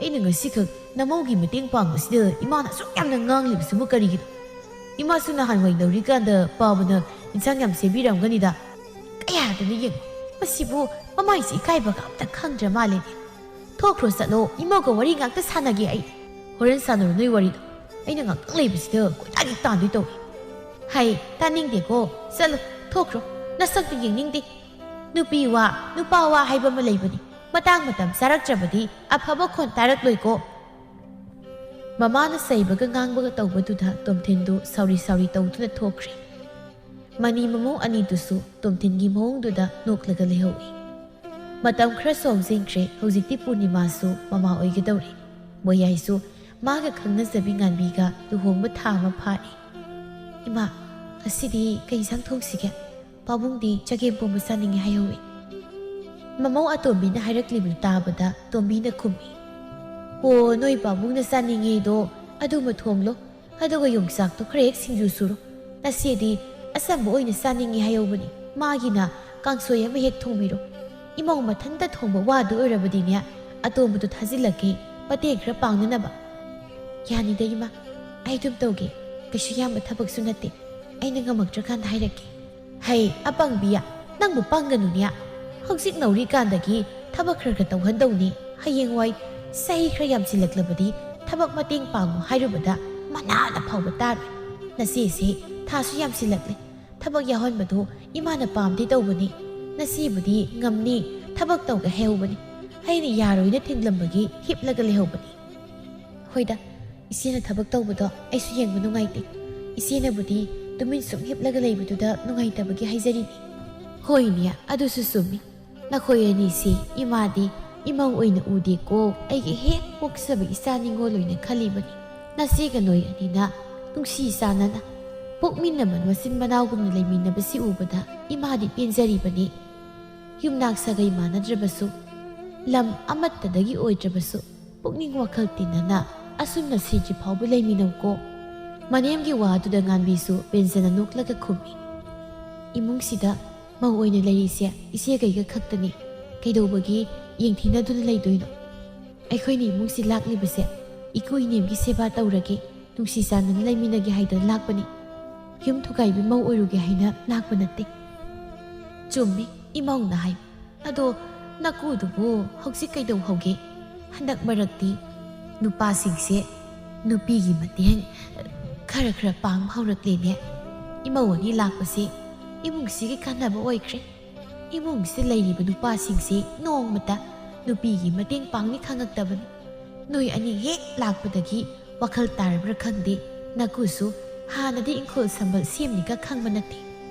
ꯑꯩꯅ ꯉꯁꯤꯈꯛ ꯅꯃꯧꯒꯤ ꯃꯇꯦꯡ ꯄꯥꯡꯕꯁꯤꯗ ꯏꯃꯥꯅ ꯑꯁꯨꯛ ꯌꯥꯝꯅ ꯉꯥꯡꯂꯤꯕꯁꯤꯕꯨ ꯀꯔꯤꯒꯤꯅꯣ? ꯏꯃꯥꯁꯨ ꯅꯍꯥꯟꯋꯥꯏ ꯅꯧꯔꯤꯀꯥꯟꯗ ꯄꯥꯕꯅ ꯏꯟꯁꯥꯡ ꯌꯥꯝ ꯁꯦꯝꯕꯤꯔꯝꯒꯅꯤꯗ꯫ ꯀꯌꯥꯗꯅ ꯌꯦꯡꯉꯨ, ꯃꯁꯤꯕꯨ ꯃꯃꯥꯏꯁꯤ ꯏꯀꯥꯏꯕꯒ ꯑꯝꯇ ꯈꯪꯗ꯭ꯔ ꯃꯥꯜꯂꯦꯅꯦ꯫ ꯊꯣꯛꯈ꯭ꯔꯣ ꯆꯠꯂꯣ, ꯏꯃꯧꯒ ꯋꯥꯔꯤ ꯉꯥꯛꯇ ꯁꯥꯟꯅꯒꯦ ꯑꯩ꯫ ꯍꯣꯔꯦꯟ ꯁꯥꯟꯅꯔꯣ ꯅꯣꯏ ꯋꯥꯔꯤꯗꯣ꯫ ꯑꯩꯅ ꯉꯥꯛꯇꯪ ꯂꯩꯕꯁꯤꯗ ꯀꯣꯏꯇꯥꯟ ꯍꯦꯛ ꯇꯥꯟꯗꯣꯏ ꯇꯧꯏ꯫ ꯍꯩ, ꯇꯥꯅꯤꯡꯗꯦꯀꯣ꯫ ꯆꯠꯂꯣ, ꯊꯣꯛꯈ꯭ꯔꯣ꯫ ꯅꯁꯛꯇꯨ ꯌꯦꯡꯅꯤꯡꯗꯦ꯫ ꯅꯨꯄꯤ ꯋꯥ, ꯅꯨꯄꯥ ꯋꯥ ꯍꯥꯏꯕ ꯑꯃ ꯂꯩꯕꯅꯤ꯫ ꯃꯇꯥꯡ ꯃꯇꯝ ꯆꯥꯔꯛꯇ꯭ꯔꯕꯗꯤ ꯑꯐꯕ ꯈꯣꯟ ꯇꯥꯔꯛꯂꯣꯏꯀꯣ꯫" ꯃꯃꯥꯅ ꯆꯩꯕꯒ ꯉꯥꯡꯕꯒ ꯇꯧꯕꯗꯨꯗ ꯇꯣꯝꯊꯤꯟꯗꯨ ꯁꯥꯎꯔꯤ ꯁꯥꯎꯔꯤ ꯇꯧꯗꯨꯅ ꯊꯣꯛꯈ꯭ꯔꯦ꯫ ꯃꯅꯤ ꯃꯃꯧ ꯑꯅꯤꯗꯨꯁꯨ ꯇꯣꯝꯊꯤꯟꯒꯤ ꯃꯑꯣꯡꯗꯨꯗ ꯅꯣꯛꯂꯒ ꯂꯩꯍꯧꯏ꯫ ꯃꯇꯝ ꯈꯔ ꯁꯣꯝꯖꯤꯟꯈ꯭ꯔꯦ꯫ ꯍꯧꯖꯤꯛꯇꯤ ꯄꯨꯔꯅꯤꯃꯥꯁꯨ ꯃꯃꯥ ꯑꯣꯏꯒꯗꯧꯔꯦ꯫ ꯃꯣꯌꯥꯏꯁꯨ ꯃꯥꯒ ꯈꯪꯅꯖꯕꯤ ꯉꯥꯟꯕꯤꯒ ꯂꯨꯍꯣꯡꯕ ꯊꯥ ꯑꯃ ꯐꯥꯔꯦ꯫ "ꯏꯃꯥ, ꯉꯁꯤꯗꯤ ꯀꯩ ꯏꯟꯁꯥꯡ ꯊꯣꯡꯁꯤꯒꯦ? ꯄꯥꯕꯨꯡꯗꯤ ꯆꯒꯦꯝ ꯄꯣꯝꯕ ꯆꯥꯅꯤꯡꯉꯦ ꯍꯥꯏꯍꯧꯏ꯫" ꯃꯃꯧ ꯑꯇꯣꯝꯕꯤꯅ ꯍꯥꯏꯔꯛꯂꯤꯕꯗꯨ ꯇꯥꯕꯗ ꯇꯣꯝꯕꯤꯅ ꯈꯨꯝꯃꯤ, "ꯑꯣ, ꯅꯣꯏ ꯄꯥꯕꯨꯡꯅ ꯆꯥꯅꯤꯡꯉꯦꯗꯣ ꯑꯗꯨꯃ ꯊꯣꯡꯂꯣ꯫ ꯑꯗꯨꯒ ꯌꯣꯡꯆꯥꯛꯇꯣ ꯈꯔ ꯍꯦꯛ ꯁꯤꯡꯖꯨ ꯁꯨꯔꯣ꯫ ꯅꯆꯦꯗꯤ ꯑꯆꯝꯕ ꯑꯣꯏꯅ ꯆꯥꯅꯤꯡꯉꯤ ꯍꯥꯏꯍꯧꯕꯅꯤ꯫ ꯃꯥꯒꯤꯅ ꯀꯥꯡꯁꯣꯏ ꯑꯃ ꯍꯦꯛ ꯊꯣꯡꯕꯤꯔꯣ꯫ ꯏꯃꯧ ꯃꯊꯟꯇ ꯊꯣꯡꯕ ꯋꯥꯗꯨ ꯑꯣꯏꯔꯕꯗꯤꯅꯦ, ꯑꯇꯣꯝꯕꯗꯣ ꯊꯥꯖꯤꯜꯂꯛꯀꯦ, ꯃꯇꯦꯡ ꯈꯔ ꯄꯥꯡꯅꯅꯕ꯫" "ꯌꯥꯅꯤꯗ ꯏꯃꯥ, ꯑꯩ ꯑꯗꯨꯝ ꯇꯧꯒꯦ꯫ ꯀꯩꯁꯨ ꯌꯥꯝꯕ ꯊꯕꯛꯁꯨ ꯅꯠꯇꯦ꯫ ꯑꯩꯅ ꯉꯝꯃꯛꯇ꯭ꯔꯀꯥꯟꯗ ꯍꯥꯏꯔꯛꯀꯦ꯫" "ꯍꯩ, ꯑꯄꯪꯕꯤ, ꯅꯪꯕꯨ ꯄꯪꯒꯅꯨꯅꯦ꯫ ꯍꯧꯖꯤꯛ ꯅꯧꯔꯤꯀꯥꯟꯗꯒꯤ ꯊꯕꯛ ꯈꯔ ꯈꯔ ꯇꯧꯍꯟꯗꯧꯅꯤ꯫ ꯍꯌꯦꯡꯋꯥꯏ ꯆꯍꯤ ꯈꯔ ꯌꯥꯝꯁꯤꯜꯂꯛꯂꯕꯗꯤ ꯊꯕꯛ ꯃꯇꯦꯡ ꯄꯥꯡꯉꯨ ꯍꯥꯏꯔꯨꯕꯗ ꯃꯅꯥꯗ ꯐꯥꯎꯕ ꯇꯥꯔꯣꯏ꯫ ꯅꯆꯦꯁꯦ ꯊꯥꯁꯨ ꯌꯥꯝꯁꯤꯜꯂꯛꯂꯦ꯫ ꯊꯕꯛ ꯌꯥꯎꯍꯟꯕꯗꯨ ꯏꯃꯥꯅ ꯄꯥꯝꯗꯦ ꯇꯧꯕꯅꯤ꯫ ꯅꯆꯦꯕꯨꯗꯤ ꯉꯝꯅꯤ, ꯊꯕꯛ ꯇꯧꯒꯦ ꯍꯥꯏꯍꯧꯕꯅꯤ꯫ ꯑꯩꯅ ꯌꯥꯔꯣꯏꯅ ꯊꯤꯡꯂꯝꯕꯒꯤ ꯍꯤꯞꯂꯒ ꯂꯩꯍꯧꯕꯅꯤ꯫ ꯍꯣꯏꯗ, ꯏꯆꯦꯅ ꯊꯕꯛ ꯇꯧꯕꯗꯣ ꯑꯩꯁꯨ ꯌꯦꯡꯕ ꯅꯨꯡꯉꯥꯏꯇꯦ꯫ ꯏꯆꯦꯅꯕꯨꯗꯤ ꯇꯨꯃꯤꯟ ꯁꯨꯝ ꯍꯤꯞꯂꯒ ꯂꯩꯕꯗꯨꯗ ꯅꯨꯡꯉꯥꯏꯇꯕꯒꯤ ꯍꯥꯏꯖꯔꯤꯅꯤ꯫ ꯍꯣꯏꯅꯦ, ꯑꯗꯨꯁꯨ ꯆꯨꯝꯃꯤ꯫ ꯅꯈꯣꯏ ꯑꯅꯤꯁꯤ ꯏꯃꯥꯗꯤ ꯏꯃꯧ ꯑꯣꯏꯅ ꯎꯗꯦꯀꯣ, ꯑꯩꯒꯤ ꯍꯦꯛ ꯄꯣꯛꯆꯕ ꯏꯆꯥ ꯅꯤꯉꯣꯜ ꯑꯣꯏꯅ ꯈꯜꯂꯤꯕꯅꯤ꯫ ꯅꯆꯦꯒ ꯅꯣꯏ ꯑꯅꯤꯅ ꯅꯨꯡꯁꯤ ꯆꯥꯟꯅꯅ ꯄꯣꯛꯃꯤꯟꯅꯕ ꯃꯆꯤꯟ ꯃꯅꯥꯎꯒꯨꯝꯅ ꯂꯩꯃꯤꯟꯅꯕꯁꯤ ꯎꯕꯗ ꯏꯃꯥꯗꯤ ꯄꯦꯟꯖꯔꯤꯕꯅꯤ꯫ ꯌꯨꯝꯅꯥꯛ ꯁꯥꯒꯩ ꯃꯥꯟꯅꯗ꯭ꯔꯕꯁꯨ, ꯂꯝ ꯑꯃꯠꯇꯗꯒꯤ ꯑꯣꯏꯗ꯭ꯔꯕꯁꯨ, ꯄꯨꯛꯅꯤꯡ ꯋꯥꯈꯜ ꯇꯤꯟꯅꯅ ꯑꯁꯨꯝꯅ ꯁꯤꯗ꯭ꯔꯤ ꯐꯥꯎꯕ ꯂꯩꯃꯤꯟꯅꯧꯀꯣ꯫ ꯃꯅꯦꯝꯒꯤ ꯋꯥꯗꯨꯗ ꯉꯥꯟꯕꯤꯁꯨ ꯄꯦꯟꯖꯅ ꯅꯣꯛꯂꯒ ꯈꯨꯝꯃꯤ꯫ ꯏꯃꯨꯡꯁꯤꯗ ꯃꯧ ꯑꯣꯏꯅ ꯂꯩꯔꯤꯁꯦ ꯏꯆꯦꯒꯩꯒ ꯈꯛꯇꯅꯤ꯫ ꯀꯩꯗꯧꯕꯒꯤ ꯌꯦꯡꯊꯤꯅꯗꯨꯅ ꯂꯩꯗꯣꯏꯅꯣ? ꯑꯩꯈꯣꯏꯅ ꯏꯃꯨꯡꯁꯤ ꯂꯥꯛꯂꯤꯕꯁꯦ ꯏꯀꯨ ꯏꯅꯦꯝꯒꯤ ꯁꯦꯕꯥ ꯇꯧꯔꯒꯦ, ꯅꯨꯡꯁꯤ ꯆꯥꯟꯅꯅ ꯂꯩꯃꯤꯟꯅꯒꯦ ꯍꯥꯏꯗꯅ ꯂꯥꯛꯄꯅꯤ꯫ ꯌꯨꯝ ꯊꯨꯒꯥꯏꯕꯤ ꯃꯧ ꯑꯣꯏꯔꯨꯒꯦ ꯍꯥꯏꯅ ꯂꯥꯛꯄ ꯅꯠꯇꯦ꯫ ꯆꯨꯝꯃꯤ, ꯏꯃꯧꯅ ꯍꯥꯏ꯫ ꯑꯗꯣ ꯅꯀꯨꯗꯨꯕꯨ ꯍꯧꯖꯤꯛ ꯀꯩꯗꯧꯍꯧꯒꯦ? ꯍꯟꯗꯛ ꯃꯔꯛꯇꯤ ꯅꯨꯄꯥꯁꯤꯡꯁꯦ ꯅꯨꯄꯤꯒꯤ ꯃꯇꯦꯡ ꯈꯔ ꯈꯔ ꯄꯥꯡꯕ ꯍꯧꯔꯛꯂꯦꯅꯦ꯫ ꯏꯃꯧ ꯑꯅꯤ ꯂꯥꯛꯄꯁꯦ ꯏꯃꯨꯡꯁꯤꯒꯤ ꯀꯥꯟꯅꯕ ꯑꯣꯏꯈ꯭ꯔꯦ꯫ ꯏꯃꯨꯡꯁꯤꯗ ꯂꯩꯔꯤꯕ ꯅꯨꯄꯥꯁꯤꯡꯁꯦ ꯅꯣꯡꯃꯇ ꯅꯨꯄꯤꯒꯤ ꯃꯇꯦꯡ ꯄꯥꯡꯅꯤ ꯈꯪꯉꯛꯇꯕꯅꯤ꯫ ꯅꯣꯏ ꯑꯅꯤ ꯍꯦꯛ ꯂꯥꯛꯄꯗꯒꯤ ꯋꯥꯈꯜ ꯇꯥꯔꯕ꯭ꯔꯥ ꯈꯪꯗꯦ, ꯅꯀꯨꯁꯨ ꯍꯥꯟꯅꯗꯤ ꯏꯪꯈꯣꯜ ꯁꯝꯕꯜ ꯁꯦꯝꯅꯤꯒ ꯈꯪꯕ ꯅꯠꯇꯦ꯫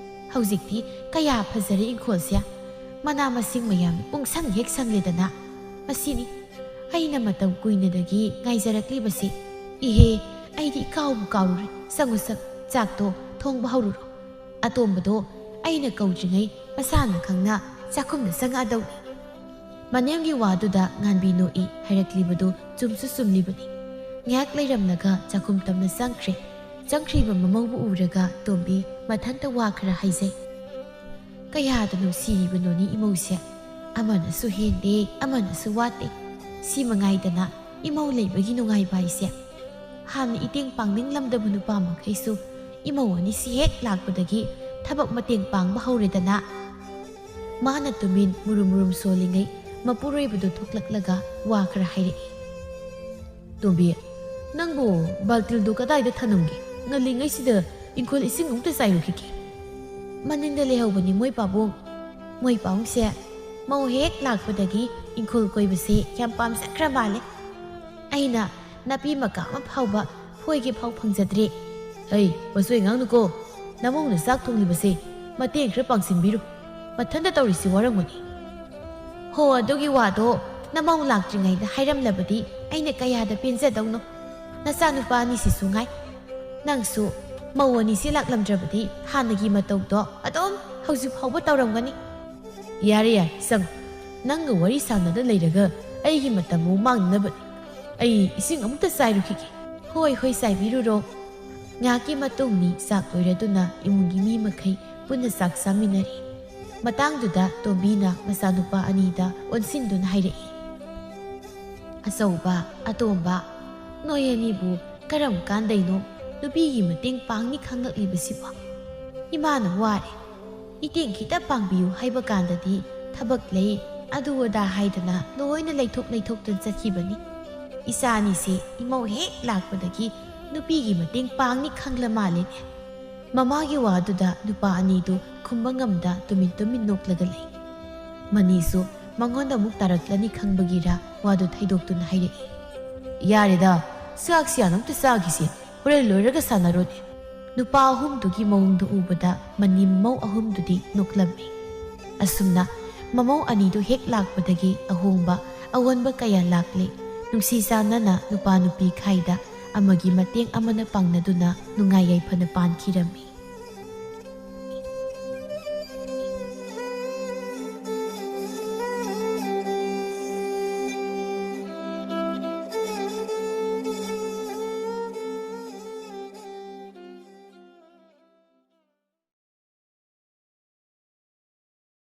ꯍꯧꯖꯤꯛꯇꯤ ꯀꯌꯥ ꯐꯖꯔꯦ ꯏꯪꯈꯣꯜꯁꯦ꯫ ꯃꯅꯥ ꯃꯁꯤꯡ ꯃꯌꯥꯝ ꯄꯨꯡꯁꯪ ꯍꯦꯛ ꯁꯪꯂꯦꯗꯅ꯫ ꯃꯁꯤꯅꯤ ꯑꯩꯅ ꯃꯇꯝ ꯀꯨꯏꯅꯗꯒꯤ ꯉꯥꯏꯖꯔꯛꯂꯤꯕꯁꯤ꯫ ꯏꯍꯦ, ꯑꯩꯗꯤ ꯏꯀꯥꯎꯕꯨ ꯀꯥꯎꯔꯨꯔꯦ꯫ ꯆꯪꯉꯨ, ꯆꯪ, ꯆꯥꯛꯇꯣ ꯊꯣꯡꯕ ꯍꯧꯔꯨꯔꯣ꯫ ꯑꯇꯣꯝꯕꯗꯣ ꯑꯩꯅ ꯀꯧꯗ꯭ꯔꯤꯉꯩ ꯃꯁꯥꯅ ꯈꯪꯅ ꯆꯥꯛꯈꯨꯝꯗ ꯆꯪꯉꯛꯑꯗꯧꯅꯤ꯫ ꯃꯅꯦꯝꯒꯤ ꯋꯥꯗꯨꯗ ꯉꯥꯟꯕꯤ ꯅꯣꯛꯏ꯫ ꯍꯥꯏꯔꯛꯂꯤꯕꯗꯨ ꯆꯨꯝꯁꯨ ꯆꯨꯝꯂꯤꯕꯅꯤ꯫ ꯉꯥꯏꯍꯥꯛ ꯂꯩꯔꯝꯂꯒ ꯆꯥꯛꯈꯨꯝ ꯇꯝꯅ ꯆꯪꯈ꯭ꯔꯦ꯫ ꯆꯪꯈ꯭ꯔꯤꯕ ꯃꯃꯧꯕꯨ ꯎꯔꯒ ꯇꯣꯝꯕꯤ ꯃꯊꯟꯇ ꯋꯥ ꯈꯔ ꯍꯥꯏꯖꯩ꯫ ꯀꯌꯥꯗ ꯅꯨꯡꯁꯤꯔꯤꯕꯅꯣꯅꯤ ꯏꯃꯧꯁꯦ꯫ ꯑꯃꯅꯁꯨ ꯍꯦꯟꯗꯦ, ꯑꯃꯅꯁꯨ ꯋꯥꯠꯇꯦ꯫ ꯁꯤ ꯃꯉꯥꯏꯗꯅ ꯏꯃꯧ ꯂꯩꯕꯒꯤ ꯅꯨꯡꯉꯥꯏꯕ ꯍꯥꯏꯁꯦ꯫ ꯍꯥꯟꯅ ꯏꯇꯦꯡ ꯄꯥꯡꯅꯤꯡꯂꯝꯗꯕ ꯅꯨꯄꯥ ꯃꯈꯩꯁꯨ ꯏꯃꯧ ꯑꯅꯤꯁꯤ ꯍꯦꯛ ꯂꯥꯛꯄꯗꯒꯤ ꯊꯕꯛ ꯃꯇꯦꯡ ꯄꯥꯡꯕ ꯍꯧꯔꯦꯗꯅ꯫ ꯃꯥꯅ ꯇꯨꯃꯤꯟ ꯃꯨꯔꯨꯝ ꯃꯨꯔꯨꯝ ꯁꯣꯜꯂꯤꯉꯩ ꯃꯄꯨꯔꯣꯏꯕꯗꯨ ꯊꯣꯛꯂꯛꯂꯒ ꯋꯥ ꯈꯔ ꯍꯥꯏꯔꯛꯏ꯫ "ꯇꯣꯝꯕꯤ, ꯅꯪꯕꯨ ꯕꯥꯜꯇꯤꯜꯗꯨ ꯀꯗꯥꯏꯗ ꯊꯅꯝꯒꯦ? ꯉꯜꯂꯤꯉꯩꯁꯤꯗ ꯏꯪꯈꯣꯜ ꯏꯁꯤꯡ ꯑꯃꯨꯛꯇ ꯆꯥꯏꯔꯨꯈꯤꯒꯦ꯫" "ꯃꯅꯤꯡꯗ ꯂꯩꯍꯧꯕꯅꯤ ꯃꯣꯏ ꯄꯥꯕꯨꯡ꯫ ꯃꯣꯏ ꯄꯥꯕꯨꯡꯁꯦ ꯃꯧ ꯍꯦꯛ ꯂꯥꯛꯄꯗꯒꯤ ꯏꯪꯈꯣꯜ ꯀꯣꯏꯕꯁꯦ ꯌꯥꯝ ꯄꯥꯝꯖꯈ꯭ꯔ ꯃꯥꯜꯂꯦ꯫ ꯑꯩꯅ ꯅꯥꯄꯤ ꯃꯀꯥ ꯑꯃ ꯐꯥꯎꯕ ꯐꯣꯏꯒꯦ ꯐꯥꯎ ꯐꯪꯖꯗ꯭ꯔꯦ꯫ "ꯑꯩ ꯃꯆꯣꯏ ꯉꯥꯡꯅꯨꯀꯣ, ꯅꯃꯧꯅ ꯆꯥꯛ ꯊꯣꯡꯂꯤꯕꯁꯦ ꯃꯇꯦꯡ ꯈꯔ ꯄꯥꯡꯁꯤꯟꯕꯤꯔꯨ, ꯃꯊꯟꯇ ꯇꯧꯔꯤꯁꯤ ꯋꯥꯔꯝꯒꯅꯤ꯫" "ꯍꯣ, ꯑꯗꯨꯒꯤ ꯋꯥꯗꯣ ꯅꯃꯧ ꯂꯥꯛꯇ꯭ꯔꯤꯉꯩꯗ ꯍꯥꯏꯔꯝꯂꯕꯗꯤ ꯑꯩꯅ ꯀꯌꯥꯗ ꯄꯦꯟꯖꯗꯧꯅꯣ꯫ ꯅꯆꯥꯅꯨꯄꯥ ꯑꯅꯤꯁꯤꯁꯨ ꯉꯥꯏ꯫ ꯅꯪꯁꯨ ꯃꯧ ꯑꯅꯤꯁꯤ ꯂꯥꯛꯂꯝꯗ꯭ꯔꯕꯗꯤ ꯍꯥꯟꯅꯒꯤ ꯃꯇꯧꯗꯣ ꯑꯗꯨꯝ ꯍꯧꯖꯤꯛ ꯐꯥꯎꯕ ꯇꯧꯔꯝꯒꯅꯤ꯫" "ꯌꯥꯔꯦ, ꯌꯥꯔꯦ, ꯆꯪꯉꯨ꯫ ꯅꯪꯒ ꯋꯥꯔꯤ ꯁꯥꯟꯅꯗ ꯂꯩꯔꯒ ꯑꯩꯒꯤ ꯃꯇꯝꯕꯨ ꯃꯥꯡꯅꯅꯕꯅꯤ꯫ ꯑꯩ ꯏꯁꯤꯡ ꯑꯃꯨꯛꯇ ꯆꯥꯏꯔꯨꯈꯤꯒꯦ꯫" "ꯍꯣꯏ, ꯍꯣꯏ, ꯆꯥꯏꯕꯤꯔꯨꯔꯣ꯫" ꯉꯥꯏꯍꯥꯛꯀꯤ ꯃꯇꯨꯡ ꯃꯤ ꯆꯥꯛ ꯂꯣꯏꯔꯗꯨꯅ ꯏꯃꯨꯡꯒꯤ ꯃꯤ ꯃꯈꯩ ꯄꯨꯟꯅ ꯆꯥꯛ ꯆꯥꯃꯤꯟꯅꯔꯤ꯫ ꯃꯇꯥꯡꯗꯨꯗ ꯇꯣꯝꯕꯤꯅ ꯃꯆꯥꯅꯨꯄꯥ ꯑꯅꯤꯗ ꯑꯣꯟꯁꯤꯟꯗꯨꯅ ꯍꯥꯏꯔꯛꯏ, "ꯑꯆꯧꯕ, ꯑꯇꯣꯝꯕ, ꯅꯣꯏ ꯑꯅꯤꯕꯨ ꯀꯔꯝ ꯀꯥꯟꯗꯩꯅꯣ ꯅꯨꯄꯤꯒꯤ ꯃꯇꯦꯡ ꯄꯥꯡꯅꯤ ꯈꯪꯂꯛꯂꯤꯕꯁꯤꯕꯣ? ꯏꯃꯥꯅ ꯋꯥꯔꯦ꯫ ꯏꯇꯦꯡ ꯈꯤꯇ ꯄꯥꯡꯕꯤꯌꯨ ꯍꯥꯏꯕ ꯀꯥꯟꯗꯗꯤ ꯊꯕꯛ ꯂꯩ, ꯑꯗꯨ ꯑꯗꯥ ꯍꯥꯏꯗꯅ ꯂꯣꯏꯅ ꯂꯩꯊꯣꯛ ꯂꯩꯊꯣꯛꯇꯨꯅ ꯆꯠꯈꯤꯕꯅꯤ꯫ ꯏꯆꯥ ꯑꯅꯤꯁꯦ ꯏꯃꯧ ꯍꯦꯛ ꯂꯥꯛꯄꯗꯒꯤ ꯅꯨꯄꯤꯒꯤ ꯃꯇꯦꯡ ꯄꯥꯡꯅꯤ ꯈꯪꯂ ꯃꯥꯜꯂꯦꯅꯦ꯫" ꯃꯃꯥꯒꯤ ꯋꯥꯗꯨꯗ ꯅꯨꯄꯥ ꯑꯅꯤꯗꯨ ꯈꯨꯝꯕ ꯉꯝꯗ ꯇꯨꯃꯤꯟ ꯇꯨꯃꯤꯟ ꯅꯣꯛꯂꯒ ꯂꯩ꯫ ꯃꯅꯤꯁꯨ ꯃꯉꯣꯟꯗ ꯑꯃꯨꯛ ꯇꯥꯔꯛꯂꯅꯤ ꯈꯪꯕꯒꯤꯔ ꯋꯥꯗꯨ ꯊꯩꯗꯣꯛꯇꯨꯅ ꯍꯥꯏꯔꯛꯏ, "ꯌꯥꯔꯦꯗ, ꯆꯥꯛꯁꯤ ꯍꯥꯟꯅ ꯑꯝꯇ ꯆꯥꯈꯤꯁꯤ, ꯍꯣꯔꯦꯟ ꯂꯣꯏꯔꯒ ꯁꯥꯟꯅꯔꯣꯅꯦ꯫" ꯅꯨꯄꯥ ꯑꯍꯨꯝꯗꯨꯒꯤ ꯃꯑꯣꯡꯗꯨ ꯎꯕꯗ ꯃꯅꯤ ꯃꯃꯧ ꯑꯍꯨꯝꯗꯨꯗꯤ ꯅꯣꯛꯂꯝꯃꯤ꯫ ꯑꯁꯨꯝꯅ ꯃꯃꯧ ꯑꯅꯤꯗꯨ ꯍꯦꯛ ꯂꯥꯛꯄꯗꯒꯤ ꯑꯍꯣꯡꯕ ꯑꯑꯣꯟꯕ ꯀꯌꯥ ꯂꯥꯛꯂꯦ꯫ ꯅꯨꯡꯁꯤ ꯆꯥꯟꯅꯅ ꯅꯨꯄꯥ ꯅꯨꯄꯤ ꯈꯥꯏꯗ ꯑꯃꯒꯤ ꯃꯇꯦꯡ ꯑꯃꯅ ꯄꯥꯡꯅꯗꯨꯅ ꯅꯨꯡꯉꯥꯏ ꯌꯥꯏꯐꯅ ꯄꯥꯟꯈꯤꯔꯝꯃꯤ꯫